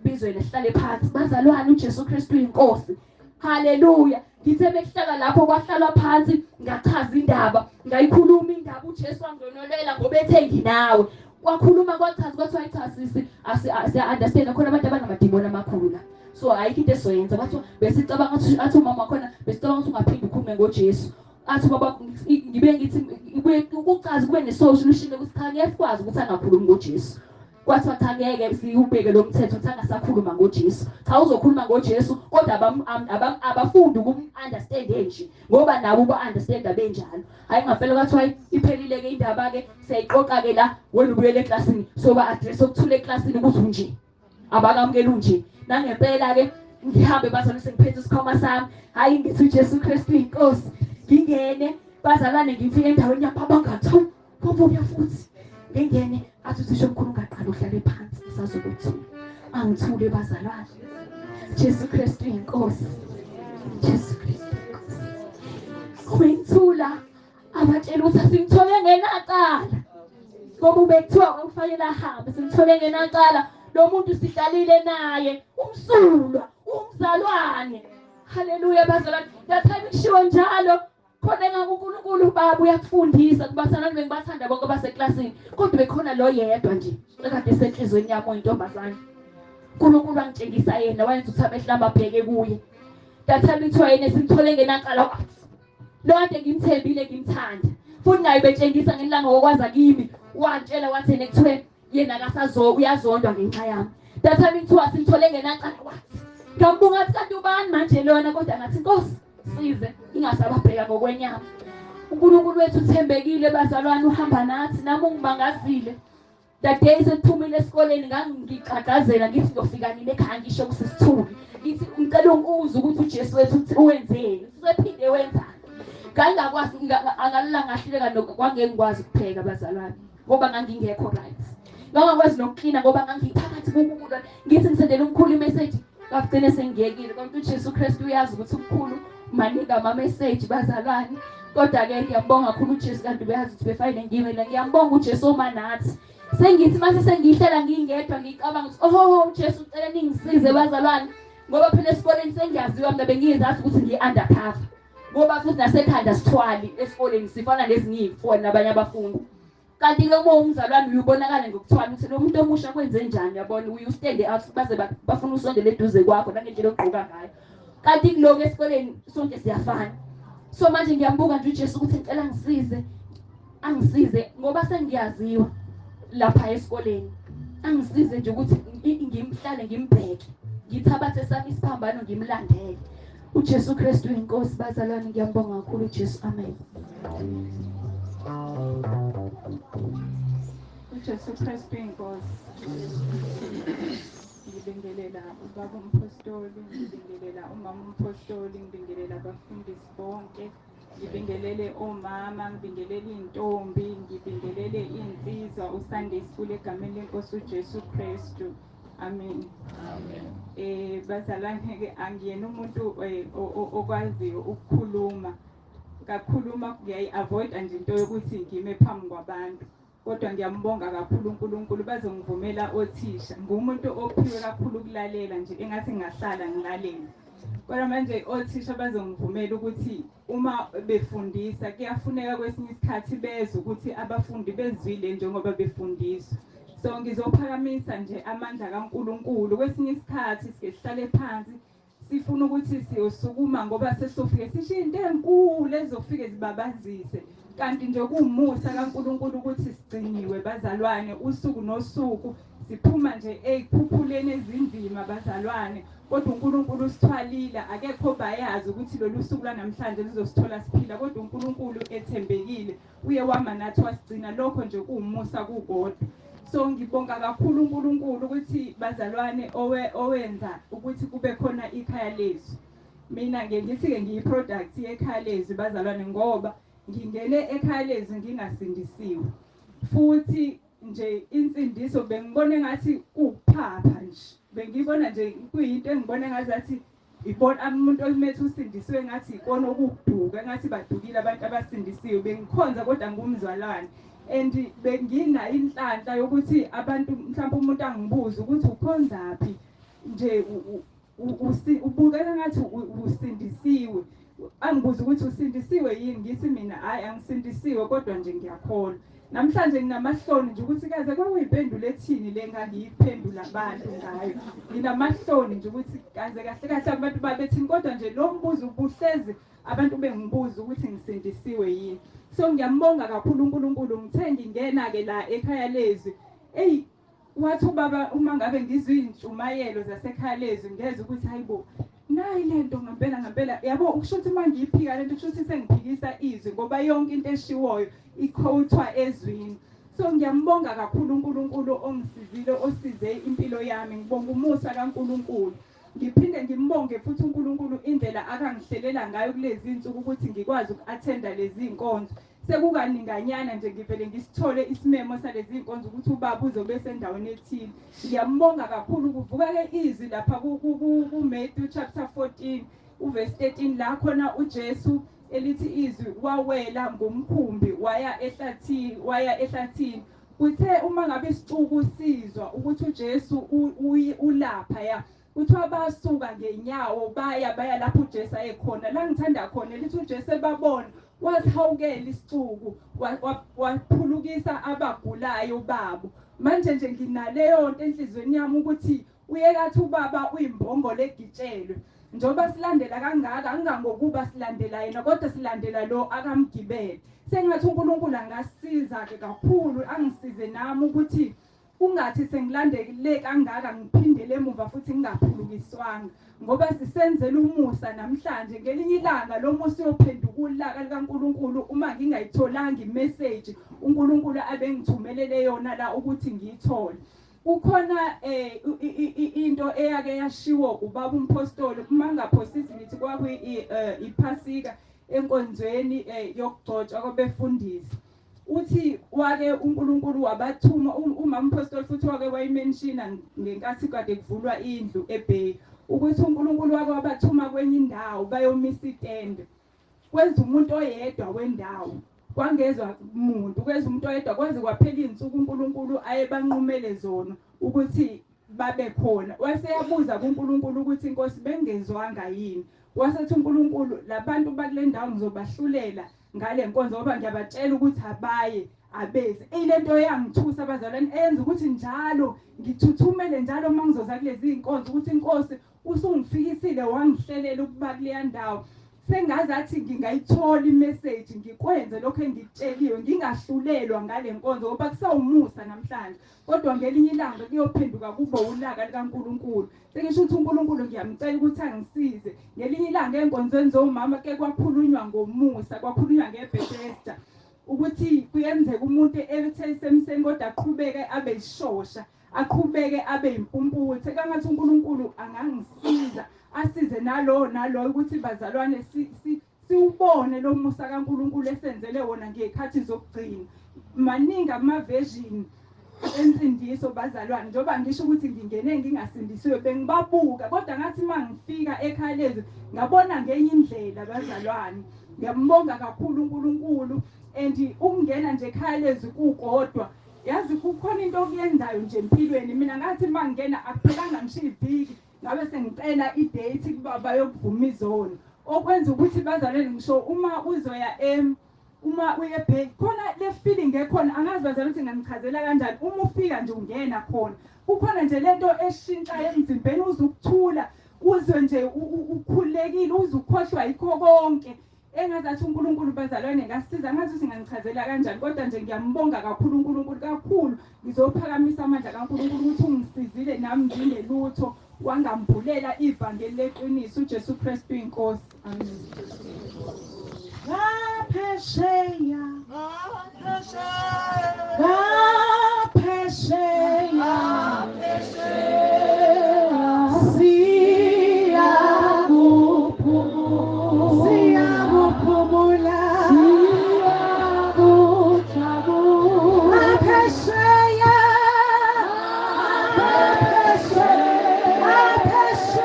bizwe nesihlale phansi bazalwane uJesu Kristu uyinkosi. Haleluya. Ngithe bekuhlala lapho kwahlalwa phansi ngachaza indaba, ngayikhuluma indaba uJesu wangonolela ngoba ethe nginawe. Kwakhuluma kwachaza kwathiwa cha sisi asiya understand khona abantu abanamadimoni amakhulu la. So ayikho into esoyenza. Kwathiwa besicabanga athi umama khona besicabanga ukuthi ungaphinde ukhulume ngoJesu. Athi baba ngibe ngithi ukuchaza kube ne solution ukuthi cha ngeke sikwazi ukuthi angakhulumi ngoJesu. Kwathiwa cha ngeke siwubeke lo mthetho ukuthi angasakhuluma ngoJesu. Cha uzokhuluma ngoJesu kodwa abafundi ukum-understand nje ngoba nabo ba-understand benjalo. Hayi ngafela kwathiwa iphelile ke indaba ke siyayiqoqa ke la wena ubuyele eklasini so ba address okuthula eklasini ukuthi unje. Abakamukela unje. Nangempela ke ngihambe bazalwane sengiphethe isikhwama sami. Hayi ngithi uJesu Kristu inkosi. Ngingene bazalwane ngifike endaweni yapha bangathu kubuya futhi. Ngingene athi uthisha omkhulu ungaqala uhlale phansi sazokuthula. Angithule bazalwane. Jesu Kristu inkosi. Jesu Kristu inkosi. Kwengithula abatshela ukuthi asimthole ngenacala. Ngoba ubekuthiwa kufanele ahambe simthole ngenacala. Lo muntu sihlalile naye umsulwa umzalwane. Haleluya bazalwane. That time kushiwo njalo khona engaka uNkulunkulu baba uyakufundisa kubathanda bengibathanda bonke baseklasini kodwa bekhona lo yedwa nje ekade esenhlizweni yami oyintombazane. uNkulunkulu wangitshengisa yena wayenza ukuthi amehlo amabheke kuye. That time kuthiwa yena simthole ngenacala lo kade ngimthembile ngimthanda futhi naye betshengisa ngelanga okwaza kimi wantshela wathi yena kuthiwe yena akasazo uyazondwa ngenxa yami. That time kuthiwa simthole ngenacala wathi ngambunga athi kanti ubani manje lona kodwa ngathi Nkosi size ingasababheka ngokwenyama. uNkulunkulu wethu uthembekile bazalwane uhamba nathi nami ungibangazile. That day sekuphumile esikoleni ngangigqagqazela ngithi ngiyofika nini ekhaya ngisho kusisithuli ngithi ngicela ungibuze ukuthi uJesu wethu uwenzeni usephinde wenzani. Ngangakwazi angalala ngahluleka kwangeke ngikwazi ukupheka bazalwane ngoba ngangingekho right. Ngangakwazi nokuklina ngoba ngangiphakathi kukukulwa ngithi ngisendele umkhulu imessage ngagcine sengiyekile. Kodwa uJesu Kristu uyazi ukuthi umkhulu maningi ama message bazalwane. Kodwa ke ngiyambonga kakhulu uJesu kanti uyazi ukuthi befanele ngime la. Ngiyambonga uJesu oma nathi. Sengithi mase sengihlela ngingedwa ngicabanga ukuthi oh uJesu ucela ningisize bazalwane ngoba phela esikoleni sengiyaziwa mina bengizazi ukuthi ngiyi undercover ngoba futhi nasekhanda sithwali esikoleni sifana nezinye izifo nabanye abafundi. Kanti ke uma umzalwane uyubonakala ngokuthwala ukuthi lo muntu omusha kwenze njani, uyabona, uyu stand out, baze bafuna usondele eduze kwakho nangendlela ogqoka ngayo. Kanti kuloko esikoleni sonke siyafana. So manje ngiyambuka nje uJesu ukuthi ngicela ngisize, angisize ngoba sengiyaziwa lapha esikoleni. Angisize nje ukuthi ngimhlale ngimbheke, ngithabathe sami isiphambano ngimlandele. uJesu Kristu inkosi bazalwane, ngiyambonga kakhulu uJesu. Amen. uJesu Kristu inkosi. Ngibingelela ubaba umpostoli, ngibingelela umama umpostoli, ngibingelela abafundisi bonke, ngibingelele omama, ngibingelele intombi, ngibingelele insizwa uSunday School egameni lenkosi uJesu Kristu. Amen. Amen. Bazalwane ke angiyena umuntu okwaziyo ukukhuluma. Kakhuluma ngiyayi-avoid nje into yokuthi ngime phambi kwabantu. Kodwa ngiyambonga kakhulu uNkulunkulu, bazongivumela othisha. Ngumuntu ophiwe kakhulu ukulalela nje, engathi ngingahlala ngilalele. Kodwa manje othisha bazongivumela ukuthi uma befundisa kuyafuneka kwesinye isikhathi bezwe ukuthi abafundi bezwile njengoba befundiswa. So ngizophakamisa nje amandla kaNkulunkulu. Kwesinye isikhathi sike sihlale phansi sifuna ukuthi siyosukuma ngoba sesofike sisho into enkulu ezofike zibabazise, kanti nje kuwumusa kaNkulunkulu ukuthi sigciniwe bazalwane usuku nosuku, siphuma nje ey'khukhuleni ezinzima bazalwane, kodwa uNkulunkulu usithwalile. Akekho bayazi ukuthi lolu suku lwanamhlanje luzosithola siphila, kodwa uNkulunkulu ethembekile, uye wama nathi wasigcina. Lokho nje kuwumusa kukodwa. So ngibonga kakhulu uNkulunkulu ukuthi bazalwane owenza ukuthi kube khona ikhaya lethu. Mina ngeke ngithi-ke ngiyi-product yekhaya lezwi bazalwane, ngoba ngingene ekhaya lezwi ngingasindisiwe. Futhi nje insindiso bengibona engathi kuphapha nje, bengibona nje kuyinto engibona engazathi ibona umuntu omethe usindisiwe ngathi ikona okuduka, ngathi badukile abantu abasindisiwe. Bengikhonza kodwa ngumzalwane, and bengina inhlanhla yokuthi abantu mhlawumbe umuntu angibuze ukuthi ukhonzaphi nje, ubukeka ngathi usindisiwe, angibuze ukuthi usindisiwe yini, ngithi mina hayi angisindisiwe kodwa nje ngiyakholwa. Namhlanje nginamahloni nje ukuthi kaze kwakuyimpendulo ethini le ngangiyiphendula abantu ngayo. Nginamahloni nje ukuthi kaze kahle kahle abantu babethini, kodwa nje lo mbuzo ubuhlezi abantu bengibuza ukuthi ngisindisiwe yini. So ngiyambonga kakhulu uNkulunkulu. Ngithe ngingena ke la ekhaya lezwi, eyi wathi ubaba uma ngabe ngizwe intshumayelo zasekhaya lezwi ngezwe ukuthi hayibo nayi lento ngempela ngempela, yabo ukusho ukuthi uma ngiyiphika lento kusho ukuthi sengiphikisa izwi, ngoba yonke into eshiwoyo iquotwa ezwini. So ngiyambonga kakhulu uNkulunkulu ongisizile, osize impilo yami. Ngibonga umusa kaNkulunkulu. Ngiphinde ngimbonge futhi uNkulunkulu indlela akangihlelela ngayo kulezi insuku ukuthi ngikwazi uku-attenda lezi inkonzo. Sekukaninganyana nje ngivele ngisithole isimemo salezi inkonzo ukuthi ubaba uzobe sendaweni ethile. Ngiyambonga kakhulu. Kuvuka ke izwi lapha ku Matthew chapter 14 uverse 13 la khona uJesu elithi izwi wawela ngomkhumbi waya ehlathini, waya ehlathini. Kuthe uma ngabe isixuku sizwa ukuthi uJesu ulapha ya, kuthiwa basuka ngenyawo baya lapho uJesu ayekhona. La ngithanda khona lithi uJesu ebabona wasihawukela isixuku, waphulukisa abagulayo babo. Manje nje nginaleyo nto enhlizweni yami ukuthi uyekathi ubaba uyimbongolo egitshelwe. Njengoba silandela kangaka, angangokuba silandela yena kodwa silandela lo akamgibele. Sengathi uNkulunkulu angasiza ke kakhulu, angisize nami ukuthi ungathi sengilandele kangaka ngiphindele emuva futhi ngingaphulukiswanga, ngoba sisenzela umusa namhlanje. Ngelinye ilanga lo musa uyophenduka ulaka likaNkulunkulu uma ngingayitholanga imessage uNkulunkulu abengithumelele yona la ukuthi ngiyithole. Kukhona into eyake yashiwo ubaba umpostoli, uma ngaphosisi ngithi kwakuyi iPhasika enkonzweni yokugcotshwa kwabefundisi. Uthi wake uNkulunkulu wabathuma umama umpostoli, futhi wake wayimentiona ngenkathi kade kuvulwa indlu eBay, ukuthi uNkulunkulu wake wabathuma kwenye indawo bayomisa itende. Kwenza umuntu oyedwa wendawo, kwangezwa umuntu, kwenza umuntu oyedwa kwaze kwaphela izinsuku uNkulunkulu ayebanqumele zona ukuthi babe khona. Waseyabuza kuNkulunkulu ukuthi inkosi bengezwanga yini, wasethi uNkulunkulu labantu bakule ndawo ngizobahlulela ngale nkonzo ngoba ngiyabatshela ukuthi abaye abeze. Lento yangithusa bazalwane, eyenza ukuthi njalo ngithuthumele njalo uma ngizoza kulezi inkonzo ukuthi inkosi usungifikisile wangihlelela ukuba kuleya ndawo. Sengazathi ngingayithola imessage ngikwenze lokho engikutsheliwe, ngingahlulelwa ngale nkonzo ngoba kusawumusa namhlanje, kodwa ngelinye ilanga kuyophenduka kube ulaka likaNkuluNkulu. Sengisho ukuthi uNkulunkulu ngiyamcela ukuthi angisize. Ngelinye ilanga enkonzweni zomama ke kwakhulunywa ngomusa, kwakhulunywa ngeBethesda ukuthi kuyenzeka umuntu ethe semseni kodwa aqhubeke abe yishosha, aqhubeke abe impumputhe. Kangathi uNkulunkulu angangisiza, asize nalo nalo ukuthi bazalwane siwubone lo musa kaNkulunkulu esenzele wona ngezikhathi zokugcina. Maningi ama-version ensindiso bazalwane, njengoba ngisho ukuthi ngingene ngingasindisiwe bengibabuka, kodwa ngathi mangifika ekhaya lezi ngabona ngenye indlela bazalwane. Ngiyambonga kakhulu uNkulunkulu, and ukungena nje ekhaya lezi kukodwa yazi kukhona into okuyenzayo nje empilweni. Mina ngathi mangena akuphelanga ngisho iviki ngabe sengicela idate kubaba yokuvuma izono, okwenza ukuthi bazalwane ngisho uma uzoya uma uye ebhenki khona le feeling ekhona, angazi bazalwane ukuthi nginganichazela kanjani. Uma ufika nje ungena khona kukhona nje lento eshintshayo emzimbeni, uze ukuthula, uzwe nje ukhululekile, uze ukhohlwa yikho konke. Engazathi uNkulunkulu bazalwane ngasiza, ngathi ukuthi nginganichazela kanjani, kodwa nje ngiyambonga kakhulu uNkulunkulu kakhulu. Ngizophakamisa amandla kaNkulunkulu ukuthi ungisizile nami ngingelutho, wangambulela ivangeli leqiniso, uJesu Kristu inkosi. Amen. Ngaphesheya, ngaphesheya, siyakuphumula, siyakujabula. Ngaphesheya, ngaphesheya, ngaphesheya,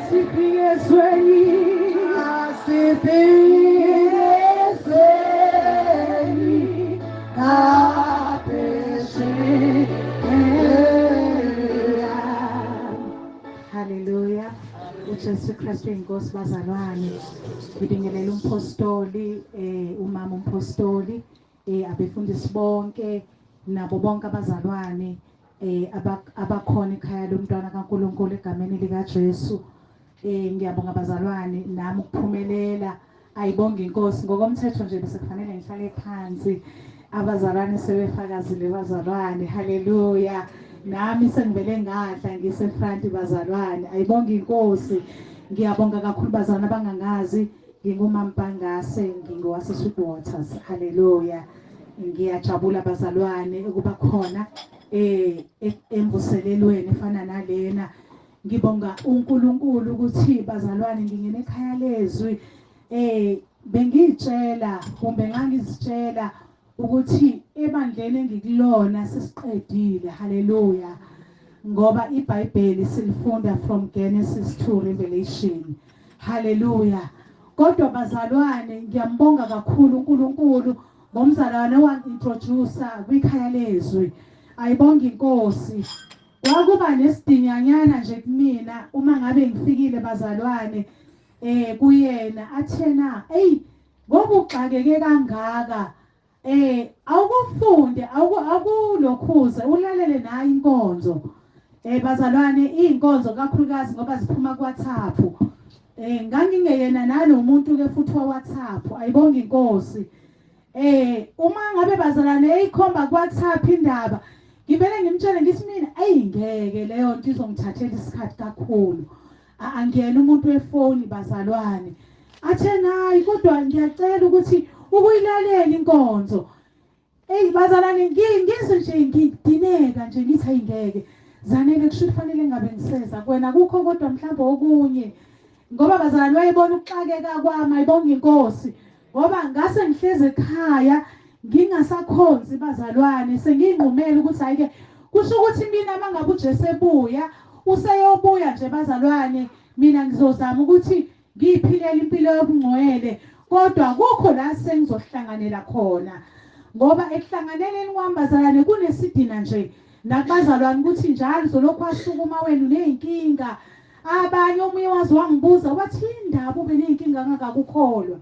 sifike ezweni, sifike ezweni, ngaphesheya. Haleluya. uJesu Kristu inkosi bazalwane. Ngibingelela umpostoli, umama umpostoli, abefundisi bonke nabo bonke abazalwane abakhona ekhaya lomntwana kaNkuluNkulu egameni likaJesu. Ngiyabonga bazalwane nami ukuphumelela. Ayibonge inkosi. Ngokomthetho nje bese kufanele ngihlale phansi, abazalwane sebefakazile bazalwane. Haleluya. Nami sengivele ngadla ngise front bazalwane. Ayibonge inkosi. Ngiyabonga kakhulu bazalwane abangangazi, nginguMampangase, ngingowase Sweetwaters. Haleluya. Ngiyajabula bazalwane ukuba khona emvuselelweni efana nalena. Ngibonga uNkulunkulu ukuthi bazalwane ngingene ekhaya lezwi. Bengitshela kumbe ngangizitshela ukuthi ebandleni engikulona sesiqedile. Haleluya. Ngoba iBhayibheli silifunda from Genesis to Revelation. Haleluya. Kodwa bazalwane ngiyambonga kakhulu uNkulunkulu ngomzalwane wangintroduce kwikhaya lezwi. Ayibonga inkosi. Kwakuba nesidinyanyana nje kumina uma ngabe ngifikile bazalwane kuyena athena, hey ngoba uxakeke kangaka, awukufunde, awukulokhuze ulalele nayo inkonzo. Bazalwane inkonzo kakhulukazi ngoba ziphuma ku WhatsApp. Ngangingeyena nalomuntu ke futhi wa WhatsApp. Ayibonga inkosi. Uma ngabe bazalwane eyikhomba ku WhatsApp indaba, ngivele ngimtshele ngithi mina ayingeke leyo nto izongithathela isikhathi kakhulu. Angiyena umuntu wefoni bazalwane. Athe hayi kodwa ngiyacela ukuthi ukuyilalela inkonzo. Hey bazalwane ngizwe nje ngidineka nje ngithi ayingeke. Zanele kusho kufanele ngabe ngiseza kuwena kukho kodwa mhlawumbe okunye. Ngoba bazalwane wayebona ukuxakeka kwami, ayibonga inkosi. Ngoba ngase ngihleze ekhaya ngingasakhonzi bazalwane, sengiyinqumela ukuthi hayi ke kusho ukuthi mina mangabe uJesu ebuya useyobuya nje bazalwane, mina ngizozama ukuthi ngiyiphilele impilo yobungcwele, kodwa kukho la sengizohlanganela khona. Ngoba ekuhlanganeleni kwami bazalwane kunesidina nje nakubazalwane ukuthi njalo uzolokhu wasukuma wena uneyinkinga. Abanye omunye wazi wangibuza wathi indaba ube nenkinga ngakakukholwa.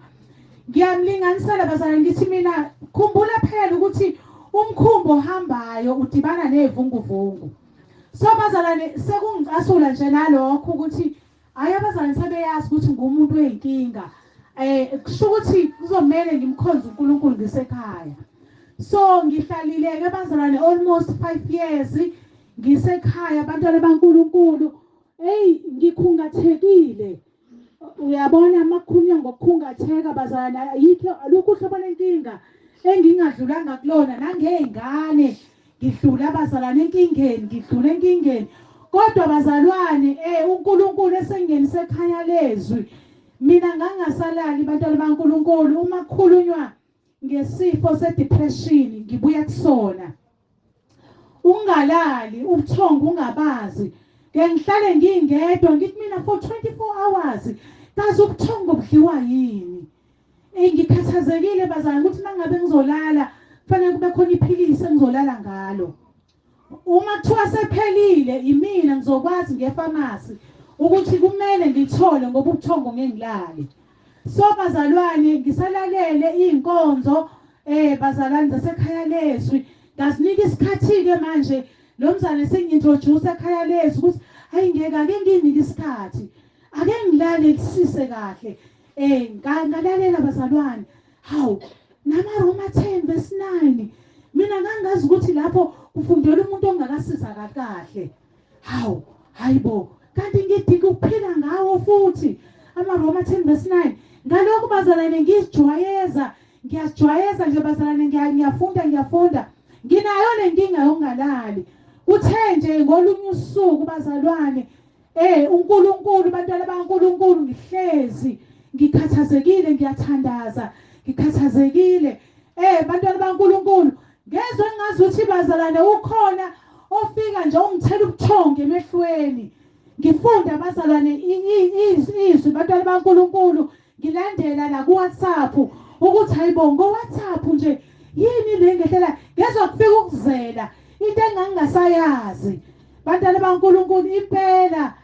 Ngiyamlinganisela bazalwane ngithi mina khumbula phela ukuthi umkhumbi ohambayo udibana nevunguvungu. So bazalwane sekungicasula nje nalokho ukuthi hayi abazalwane sebeyazi ukuthi ngumuntu oyinkinga. Kusho ukuthi kuzomela ngimkhonze uNkulunkulu ngisekhaya. So ngihlalile ke bazalwane almost 5 years ngisekhaya abantwana baNkulunkulu. Hey ngikhungathekile. Uyabona makukhulunywa ngokukhungatheka bazalwane ayikho alukho uhlobo lenkinga engingadlulanga kulona nangezingane ngidlula abazalwane enkingeni ngidlula enkingeni. Kodwa bazalwane uNkulunkulu esengenise ekhaya lezwi mina ngangasalali bantwana baNkulunkulu. Uma kukhulunywa ngesifo sedepression ngibuya kusona. Ungalali ubuthongo ungabazi. Ke ngihlale ngingedwa ngithi mina for 24 hours kaze ubuthongo budliwa yini. Ngikhathazekile bazalwane ukuthi mangabe ngizolala kufanele kube khona iphilisi engizolala ngalo. Uma kuthiwa sephelile imina ngizokwazi ngefamasi ukuthi kumele ngithole ngoba ubuthongo ngengilale. So bazalwane ngisalalele inkonzo bazalwane zasekhaya lezwi. Ngasinika isikhathi ke manje lo mzane sengintroduce ekhaya lezwi ukuthi hayi ngeke ake nginike isikhathi ake ngilale kusise kahle. Ngalalela bazalwane. Hawu nama Roma 10 verse 9 mina ngangazi ukuthi lapho kufundela umuntu ongakasiza kahle. Hawu hayibo kanti ngidinga ukuphila ngawo futhi ama Roma 10 verse 9. Ngalokho bazalwane ngizijwayeza ngiyajwayeza nje bazalwane ngiyafunda nginayo lenkinga yokungalali. Uthe nje ngolunye usuku bazalwane uNkulunkulu bantwana baNkulunkulu ngihlezi ngikhathazekile ngiyathandaza ngikhathazekile. Bantwana baNkulunkulu ngezwe ngazi ukuthi bazalwane ukhona ofika nje ungithela ubuthongo emehlweni. Ngifunda bazalwane izwi bantwana baNkulunkulu ngilandela la ku WhatsApp ukuthi hayibo ngo WhatsApp nje yini le ngehlela. Ngezwe kufika ukuzela into engangasayazi bantwana baNkulunkulu impela.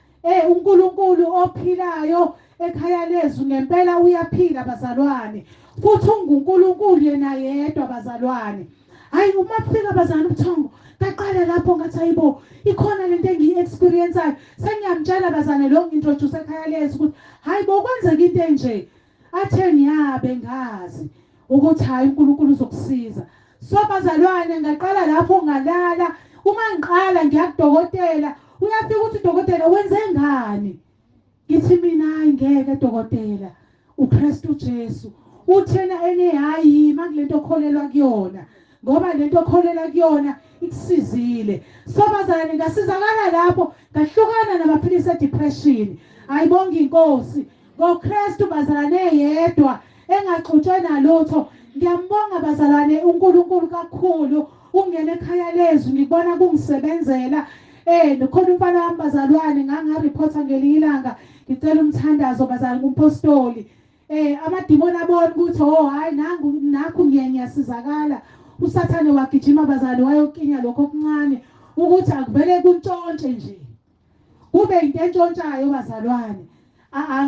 uNkulunkulu ophilayo ekhaya lezwi ngempela uyaphila bazalwane futhi unguNkulunkulu yena yedwa bazalwane. Hayi uma kufika bazalwane ubuthongo ngaqala lapho ngathi hayibo ikhona lento engiyi-experienceayo. Sengiyamtshela bazalwane lo ngintroduce ekhaya lezwi ukuthi hayibo kwenzeka into enje. Athe ngiyabe ngazi ukuthi hayi uNkulunkulu uzokusiza. So bazalwane ngaqala lapho ngalala. Uma ngiqala ngiyakudokotela uyafika ukuthi udokotela wenze ngani. Ngithi mina hayi ngeke dokotela uKristu Jesu uthena ene hayi makulento okholelwa kuyona ngoba lento okholelwa kuyona ikusizile. So bazalwane ngasizakala lapho ngahlukana namaphilisi edepression. Ayibonga inkosi ngoKristu bazalwane yedwa engaxutshwe nalutho. Ngiyambonga bazalwane uNkulunkulu kakhulu ungena ekhaya lezwi ngibona kungisebenzela. Nokhona umfana wami bazalwane ngangareporta ngelinye ilanga ngicela umthandazo bazalwane kumpostoli. Amadimoni abona ukuthi oh hayi nangu nakho ngiyasizakala. uSathane wagijima bazalwane wayokinya lokho okuncane ukuthi akuvele kuntshontshe nje kube into entshontshayo bazalwane.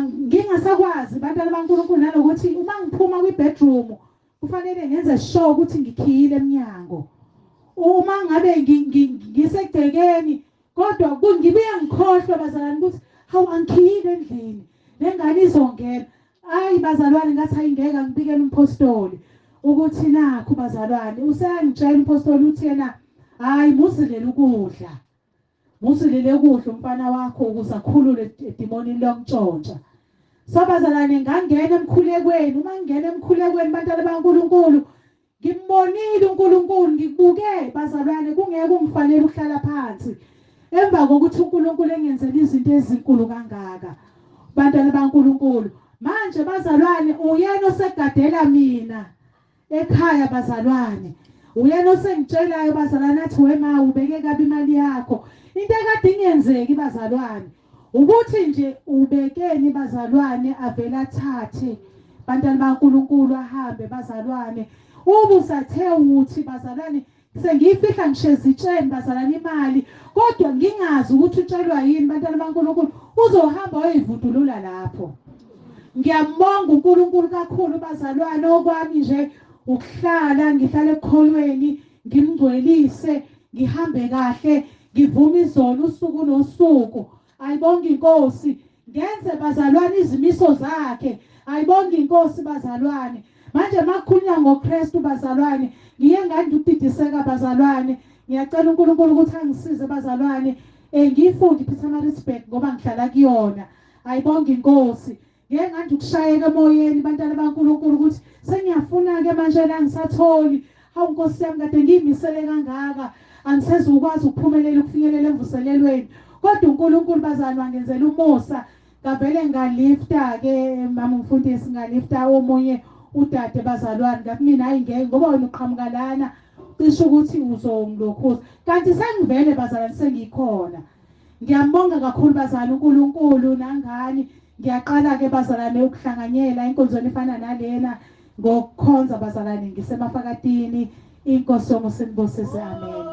Ngingasakwazi bantwana baNkulunkulu nalokuthi uma ngiphuma kwi-bedroom kufanele ngenze sure ukuthi ngikhiyile eminyango. Uma ngabe ngisegcekeni kodwa ngibuye ngikhohlwe bazalwane ukuthi hawu angikhiyile endlini lengane izongena. Hayi bazalwane ngathi ayingeke ngibikele umpostoli ukuthi nakho bazalwane. Useyangitshela umpostoli uthi yena hayi muzilele ukudla muzilele ukudla umfana wakho ukuze akhulule edimonini lokuntshontsha. So bazalwane ngangena emkhulekweni. Uma ngingena emkhulekweni bantwana baNkulunkulu ngimbonile uNkulunkulu ngikubuke bazalwane kungeke kungifanele ukuhlala phansi emva kokuthi uNkulunkulu engenzele izinto ezinkulu kangaka bantwana baNkulunkulu. Manje bazalwane uyena osegadela mina ekhaya bazalwane uyena osengitshelayo bazalwane athi wema ubeke kabi imali yakho. Into ekade ingenzeki bazalwane ukuthi nje ubekeni bazalwane avela athathe bantwana baNkulunkulu ahambe bazalwane. Ubusathe uthi bazalwane sengiyifihla ngishezitsheni bazalwane imali kodwa ngingazi ukuthi utshelwa yini bantwana baNkulunkulu. Uzohamba uyivundulula lapho. Ngiyambonga uNkulunkulu kakhulu bazalwane, okwami nje ukuhlala ngihlale ekukholweni, ngimngcwelise, ngihambe kahle, ngivume izono usuku nosuku. Ayibonge inkosi, ngenze bazalwane izimiso zakhe. Ayibonge inkosi bazalwane. Manje makukhulunywa ngoKristu bazalwane, ngiye ngandi ukudidiseka bazalwane. Ngiyacela uNkulunkulu ukuthi angisize bazalwane. Ngiyifunde iPietermaritzburg ngoba ngihlala kuyona. Ayibonge inkosi. Ngeke ngandi ukushayeka emoyeni bantwana baNkulunkulu ukuthi sengiyafuna ke manje la ngisatholi. Hawu Nkosi yami, kade ngiyimisele kangaka, angisezukwazi ukuphumelela ukufinyelela emvuselelweni. Kodwa uNkulunkulu bazalwane ngenzela umusa, ngavele ngalifta ke mama umfundisi, ngalifta omunye udade bazalwane, ngathi mina hayi ngeke ngoba wena uqhamuka lana cishe ukuthi uzongilokhuza, kanti sengivele bazalwane sengikhona. Ngiyambonga kakhulu bazalwane uNkulunkulu nangani. Ngiyaqala ke bazalwane ukuhlanganyela inkonzweni efana nalena ngokukhonza bazalwane ngisemafakatini. Inkosi yomusa inibusise, amen.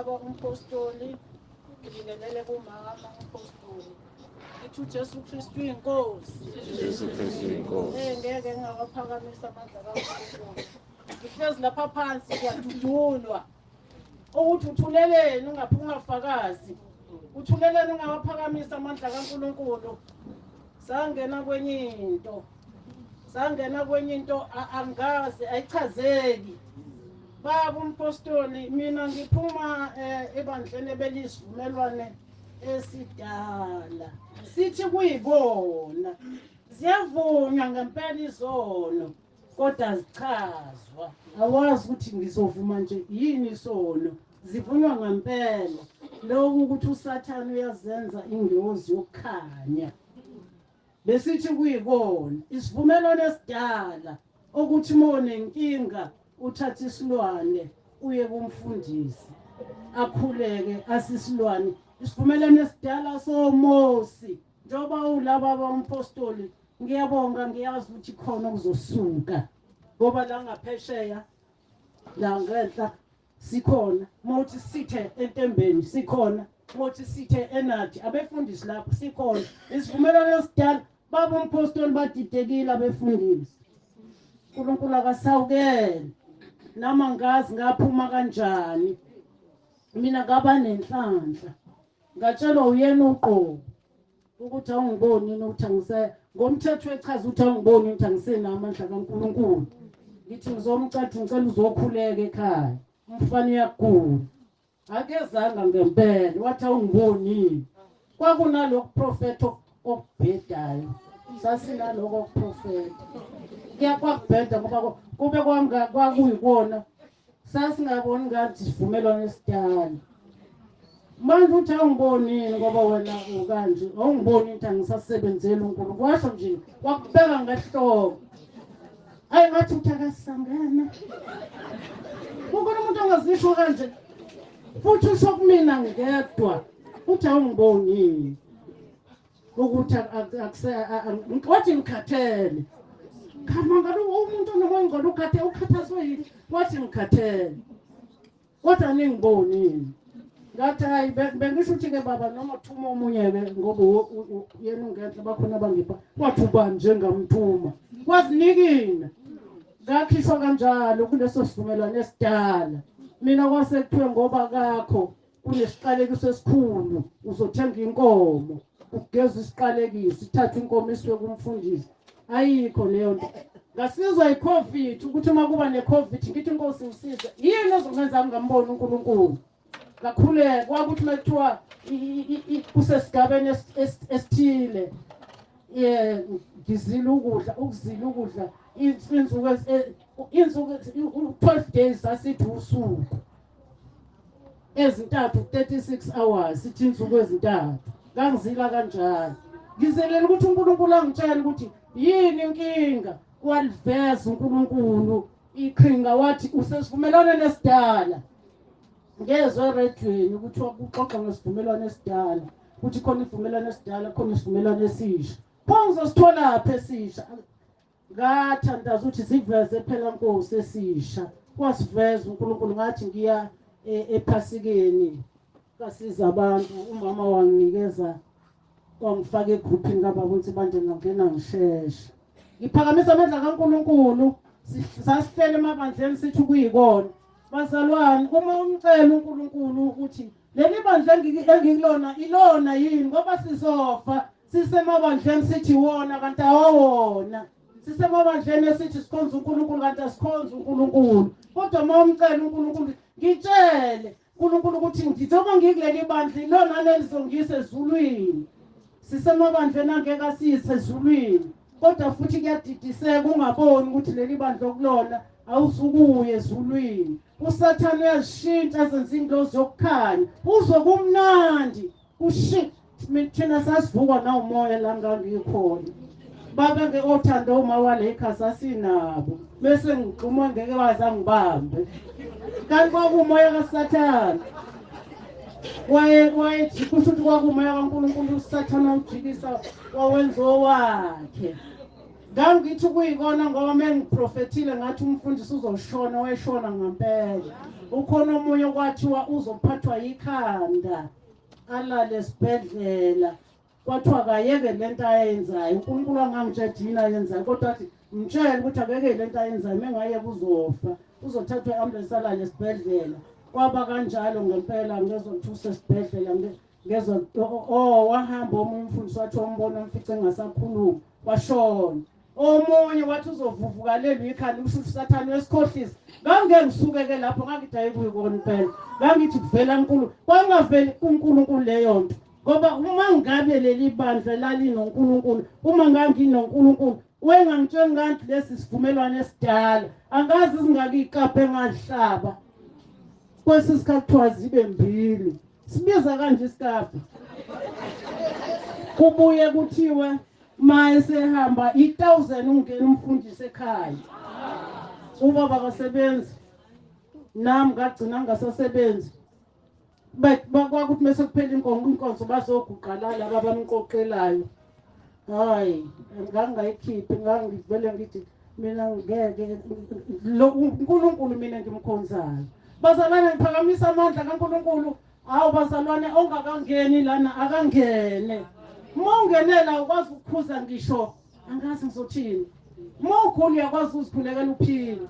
Umpostoli ngibingelele kumama umpostoli, ngithi uJesu Kristu inkosi. Jesu Kristu inkosi. Ngeke ngawaphakamisa amandla kaNkulunkulu. Ngihlezi lapha phansi ngiyadudulwa ukuthi uthuleleni ungafakazi, uthuleleni ungawaphakamisa amandla kaNkulunkulu. Sangena kwenye into, sangena kwenye into angazi ayichazeki. Baba umpostoli, mina ngiphuma ebandleni ebelisivumelwane esidala, sithi kuyibona ziyavunywa ngempela izono kodwa zichazwa. Awazi ukuthi ngizovuma nje yini isono, zivunywa ngempela. Lokhu ukuthi uSathane uyazenza ingozi yokukhanya, besithi kuyibona isivumelwano esidala ukuthi uma unenkinga uthatha isilwane uye kumfundisi akhuleke asisilwane. Isivumelwano esidala soMosi, njengoba ulaba abamphostoli, ngiyabonga, ngiyazi ukuthi khona okuzosuka ngoba la ngaphesheya la ngenhla sikhona, mawuthi sithe entembeni sikhona, mawuthi sithe enathi abefundisi lapho sikhona. Isivumelwano esidala baba umphostoli badidekile abefundisi. uNkulunkulu akasawukele nama ngazi ngaphuma kanjani mina, ngaba nenhlanhla ngatshelwa uyena uqobo ukuthi awungiboni yini ukuthi angise ngomthetho echaza ukuthi awungiboni ukuthi angisenawo amandla kaNkulunkulu. Ngithi ngizomcathi ngicela uzokhuleka ekhaya, umfana uyagula. Akezanga ngempela, wathi awungiboni yini. Kwakunalokhu profetho okubhedayo, sasinaloko okuprofetha kuyakwakubheda ngoba kube kwakuyikona sasingaboni ngathi sivumelwano esidala. Manje uthi awungiboni yini ngoba wena ukanje, awungiboni ukuthi angisasebenzeli uNkulunkulu. Washo nje wakubeka ngehloko. Ayi ngathi uthi akasangena. Kukhona umuntu angazisho kanje futhi usho kumina ngedwa uthi awungiboni yini ukuthi wathi ngikhathele. Khamangalo umuntu onomoya ngcono ukhathe ukhathazwe yini? Wathi ngikhathele. Kodwa ningiboni yini? Ngathi hayi bengisho ukuthi ke baba noma thuma omunye ke ngoba yena ungenhla bakhona abangipha. Wathi ubani njengamthuma. Wazinikina. Ngakhishwa kanjalo kuleso sivumelwano esidala. Mina kwase kuthiwe ngoba kakho kunesiqalekiso esikhulu, uzothenga inkomo ugeza isiqalekiso, ithathe inkomo isiwe kumfundisi. Ayikho leyo nto. Ngasizwa i-COVID ukuthi uma kuba ne-COVID ngithi inkosi ngisize, yini ezongenza ngingamboni uNkulunkulu? Ngakhuleka kwakuthi uma kuthiwa kusesigabeni esithile, ngizila ukudla, ukuzila ukudla insuku 12 days, sasithi usuku ezintathu, 36 hours, sithi insuku ezintathu. Ngangizila kanjalo, ngizelela ukuthi uNkulunkulu angitshele ukuthi yini inkinga. Waliveza uNkulunkulu iqhinga, wathi usesivumelwaneni esidala. Ngezwe eredweni ukuthi kuxoxa ngesivumelwano esidala, ukuthi khona isivumelwano esidala, khona isivumelwano esisha. Pho ngizositholaphi esisha? Ngathandaza ukuthi siveze phela Nkosi esisha. Wasiveza uNkulunkulu. Ngathi ngiya ephasikeni kasiza abantu, umama wanginikeza, wangifaka egruphini kababa uNsibande, ngangena ngishesha. Ngiphakamisa amandla kaNkulunkulu. Sasihlele emabandleni sithi kuyikona. Bazalwane, uma umcela uNkulunkulu ukuthi leli bandla engikulona ilona yini, ngoba sizofa sisemabandleni sithi wona kanti awawona, sisemabandleni esithi sikhonza uNkulunkulu kanti asikhonza uNkulunkulu. Kodwa uma umcela uNkulunkulu, ngitshele uNkulunkulu ukuthi njengoba ngikuleli bandla ilona lelizongisa ezulwini. Sisemabandleni angeke asiyise ezulwini, kodwa futhi kuyadidiseka ungaboni ukuthi leli bandla okulona awuzukuya ezulwini. USathane uyazishintsha azenze ingilozi yokukhanya, uzwe kumnandi kushi. Thina sasivukwa nawumoya la ngangikhona, babe othando uma wale ekhaya sasinabo, bese ngigxuma ngeke waze angibambe, kanti kwakumoya kaSathane. Waye kusho ukuthi kwakumoya kaNkulunkulu, uSathane awujikisa wawenza owakhe. Ngangithi kuyikona ngoba mengiprofethile ngathi umfundisi uzoshona, wayeshona ngempela. Ukhona omunye kwathiwa uzophathwa yikhanda alale esibhedlela, kwathiwa kayeke lento ayenzayo. uNkulunkulu angangitshela yini ayenzayo, kodwa athi mtshele ukuthi akeke lento ayenzayo, mengayeka uzofa, uzothathwa i-ambulance alale esibhedlela. Kwaba kanjalo ngempela, ngezwa kuthiwa usesibhedlela. Ngezwa wahamba omunye umfundisi, wathi umbona umfice engasakhulumi, washona. Omunye wathi uzovuvukalelwa ikhanda, usho ukuthi uSathane wesikhohlisa. Ngangike ngisuke-ke lapho, ngangithi ayikuyikona impela, ngangithi kuvela uNkulunkulu, kwangaveli kuNkulunkulu leyo nto. Ngoba uma ngabe leli bandla lalinoNkulunkulu, uma nganginoNkulunkulu wengangitsheli ngathi lesi sivumelwano esidala, angazi zingaki ikapha engazihlaba. Kwesi sikhathi kuthiwa zibe mbili, sibiza kanje isikapha, kubuye kuthiwe ma esehamba i-1000 ungena umfundisi ekhaya. Ubaba kasebenzi, nami ngagcina ngingasasebenzi. Kwakuthi mase kuphela inkonzo bazoguqa la laba abamqoqelayo. Hayi, ngangingayikhiphi, ngangivele ngithi mina ngeke, lo uNkulunkulu mina ngimkhonzayo. Bazalwane, ngiphakamisa amandla kaNkulunkulu. Hawu bazalwane, ongakangeni lana akangene. Uma ungenela ukwazi ukuphuza ngisho angazi ngizothini. Uma ugula uyakwazi ukuzikhulekela uphile.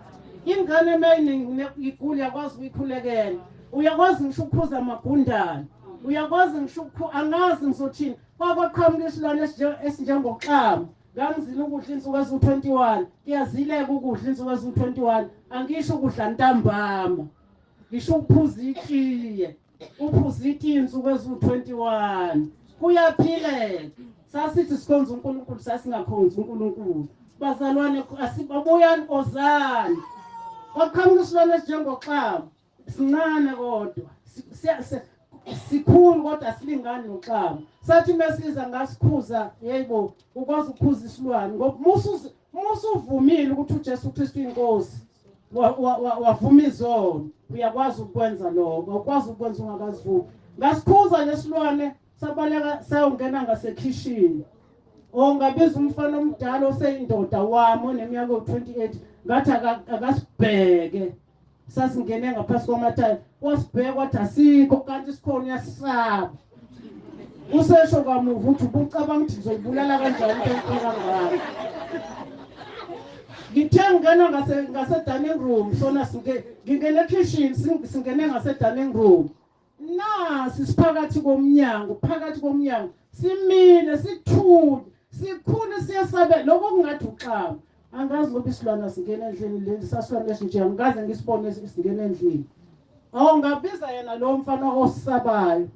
Ingane mayiningi igula uyakwazi ukuyikhulekela. Uyakwazi ngisho ukuphuza amagundane. Uyakwazi ngisho angazi ngizothini. Kwakwaqhamuka isilwane esinjengoxamu. Ngangizila ukudla insuku eziwu-21. Kuyazileka ukudla insuku eziwu-21. Angisho ukudla ntambama. Ngisho ukuphuza itiye. Uphuza itiye insuku eziwu-21. Kuyaphileka. Sasithi sikhonza uNkulunkulu, sasingakhonzi uNkulunkulu. Bazalwane, asibabuyani ozani. Kwaqhamuka isilwane esinjengoxamu. Sincane kodwa sikhulu kodwa silingani noxamu. Sathi mesiza ngasikhuza, yebo, ukwazi ukukhuza isilwane ngoba musuvumile ukuthi uJesu Kristu inkosi, wavuma izono, uyakwazi ukwenza lokho, awukwazi ukwenza ungakazivumi. Ngasikhuza lesilwane sabaleka sayongena ngasekhishini. Ngabiza umfana omdala oseyindoda wami oneminyaka ewu-28, ngathi akasibheke. Sasingene ngaphansi kwamathayela, wasibheka wathi asikho, kanti sikhona, uyasisaba. Usesho kamuva ukuthi ubucabanga ukuthi ngizoyibulala kanjani into enkulu kangaka. Ngithe ngingena ngase dining room, sona ngingena kitchen, singene ngase dining room. Nasi siphakathi komnyango, phakathi komnyango simile, sithule, sikhulu, siyasabe lokho kungathi uxaba. Angazi ngoba isilwana singena endlini leli sasilwane esinje, angikaze ngisibone singena endlini. Awu, ngabiza yena lo mfana osabayo,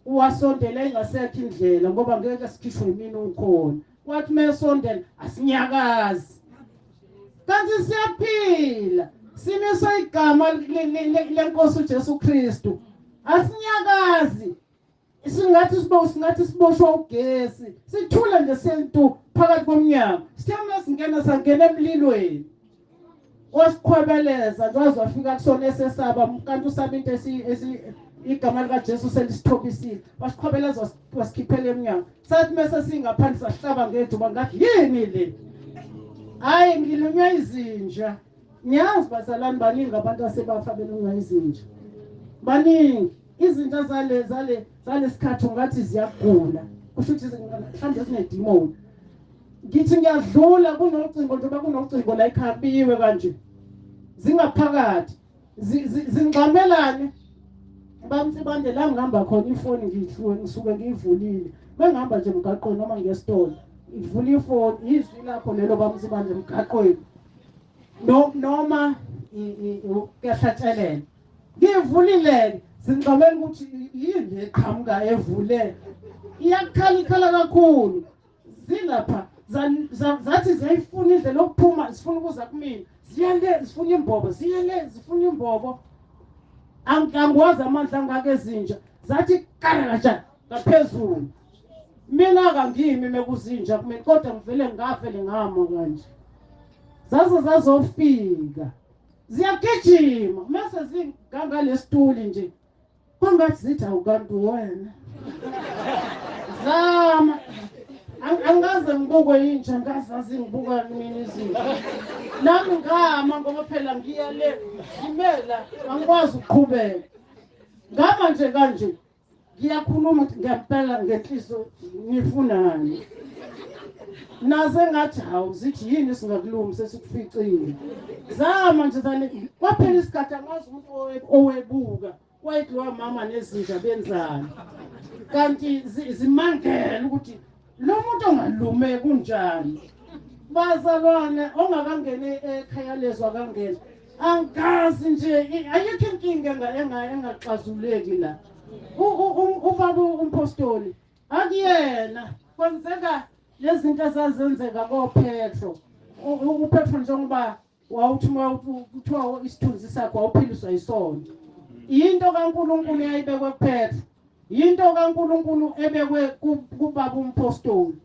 uwasondela engasekho indlela ngoba ngeke sikhishwe imini ukhona. Wathi mesondela asinyakazi, kanti siyaphila, simiswe igama lenkosi uJesu Kristu. Asinyakazi, singathi singathi siboshwa ugesi, sithule nje sentu phakathi komnyango. Sithe singena sangena emlilweni, wasikhwebeleza nje waze wafika kusona esesaba, kanti usaba into igama likaJesu selisithobisile. Wasikhwebeleza wasikhiphela emnyango. Sathi mase singaphandle sahlaba ngejuba, ngathi yini le? Hayi, ngilunywa izinja. Ngiyazi bazalwane, baningi abantu asebafa belunywa izinja, baningi. Izinja zalesikhathi ungathi ziyagula, kusho ukuthi mhlawumbe zinedimoni. Ngithi ngiyadlula kunocingo, njengoba kunocingo la ikhabiwe kanje, zingaphakathi zingxamelane. Bamsibande la ngihamba khona ifoni ngihluwe, ngisuke ngiyivulile. Mengihamba nje emgaqweni noma ngesitolo, ivula ifoni, izwi lakho lelo bamsibande emgaqweni noma kuyahlatshelela. Ngiyivulile, zingxamela ukuthi yini eqhamuka evule, iyakhala ikhala kakhulu. Zilapha zathi ziyayifuna indlela yokuphuma, zifuna ukuza kumina, ziyale zifuna imbobo, ziyale zifuna imbobo. Angikwazi amandla angaka ezinja, zathi karakaja ngaphezulu. Mina kangimi mekuzinja kumina, kodwa ngivele ngafele ngama kanje. Zaze zazofika ziyagijima, mase zinganga lesituli nje, kwangathi zithi awukanti wena zama. Angaze ngibukwe inja, ngazazi ngibuka mina izinja. Nami ngama ngoba phela ngiya le ngimela, angikwazi ukuqhubeka. Ngama nje kanje, ngiyakhuluma ukuthi ngiyapela ngenhliziyo ngifunani. Naze ngathi hawu, zithi yini singakulumi sesikuficile. Zama nje zale, kwaphela isikhathi angazi umuntu owebuka. Wayethi lo mama nezinja benzani, kanti zimangela ukuthi lo muntu ongalume kunjani. Bazalwane, ongakangeni ekhaya lezwa kangena, angazi nje, ayikho inkinga engaxazuleki la. Ubaba umpostoli akuyena, kwenzeka lezi zinto ezazenzeka koPetro. uPetro njengoba wawuthi kuthiwa isithunzi sakhe wawuphiliswa yisono. Into kaNkulunkulu eyayibekwe kuPetro, into kaNkulunkulu ebekwe kubaba umpostoli.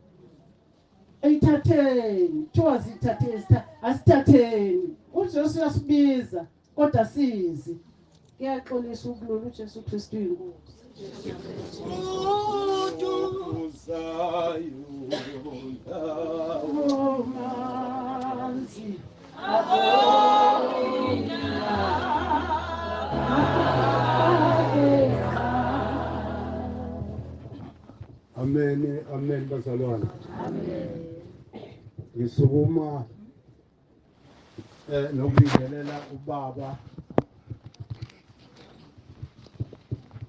Eyithatheni, kuthiwa zithatheni, asithatheni. uJesu uyasibiza kodwa sizi. Kuyaxolisa ukulula uJesu Kristu uyinkosi. Amen, amen bazalwane. Amen. Ngisukuma nokubingelela ubaba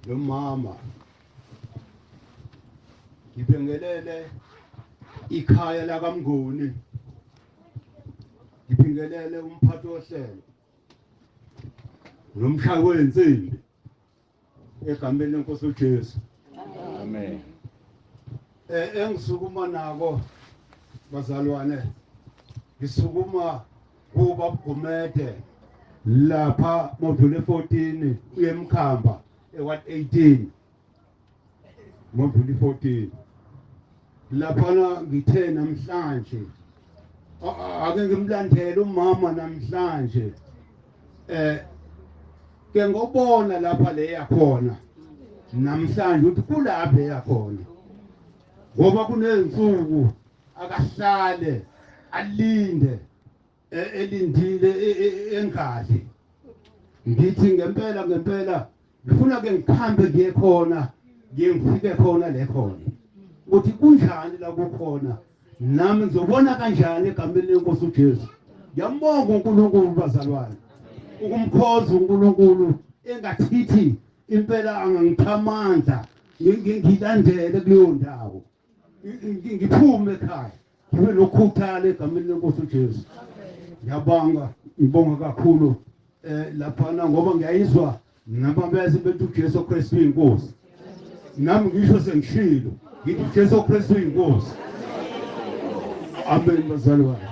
nomama. Ngibingelele ikhaya lakaMnguni. Ngibingelele umphathi wohlelo nomshayi wensimbi egameni lenkosi uJesu. Amen. Engisukuma nako bazalwane, ngisukuma kuba Gumede lapha module 14 uye eMkhamba eWard 18 module 14. Laphana ngithe namhlanje ake ngimlandele umama namhlanje, ke ngobona lapha le yakhona namhlanje ukuthi kulapha yakhona, ngoba kunezinsuku akahlale alinde elindile engadli. Ngithi ngempela ngempela ngifuna ke ngikhambe ngiye khona, ngiye ngifike khona le khona ukuthi kunjani la kukhona, nami ngizobona kanjani egameni lenkosi uJesu. Ngiyambonga uNkulunkulu bazalwane, ukumkhoza uNkulunkulu engathithi impela angangipha amandla ngilandele kuleyo ndawo, ngiphume ekhaya ngibe nokhuthala egameni lenkosi uJesu. Ngiyabonga, ngibonga kakhulu laphana ngoba ngiyayizwa nababese bethi uJesu Kristu uyinkosi. Nami ngisho sengishilo ngithi uJesu Kristu uyinkosi. Amen bazalwane.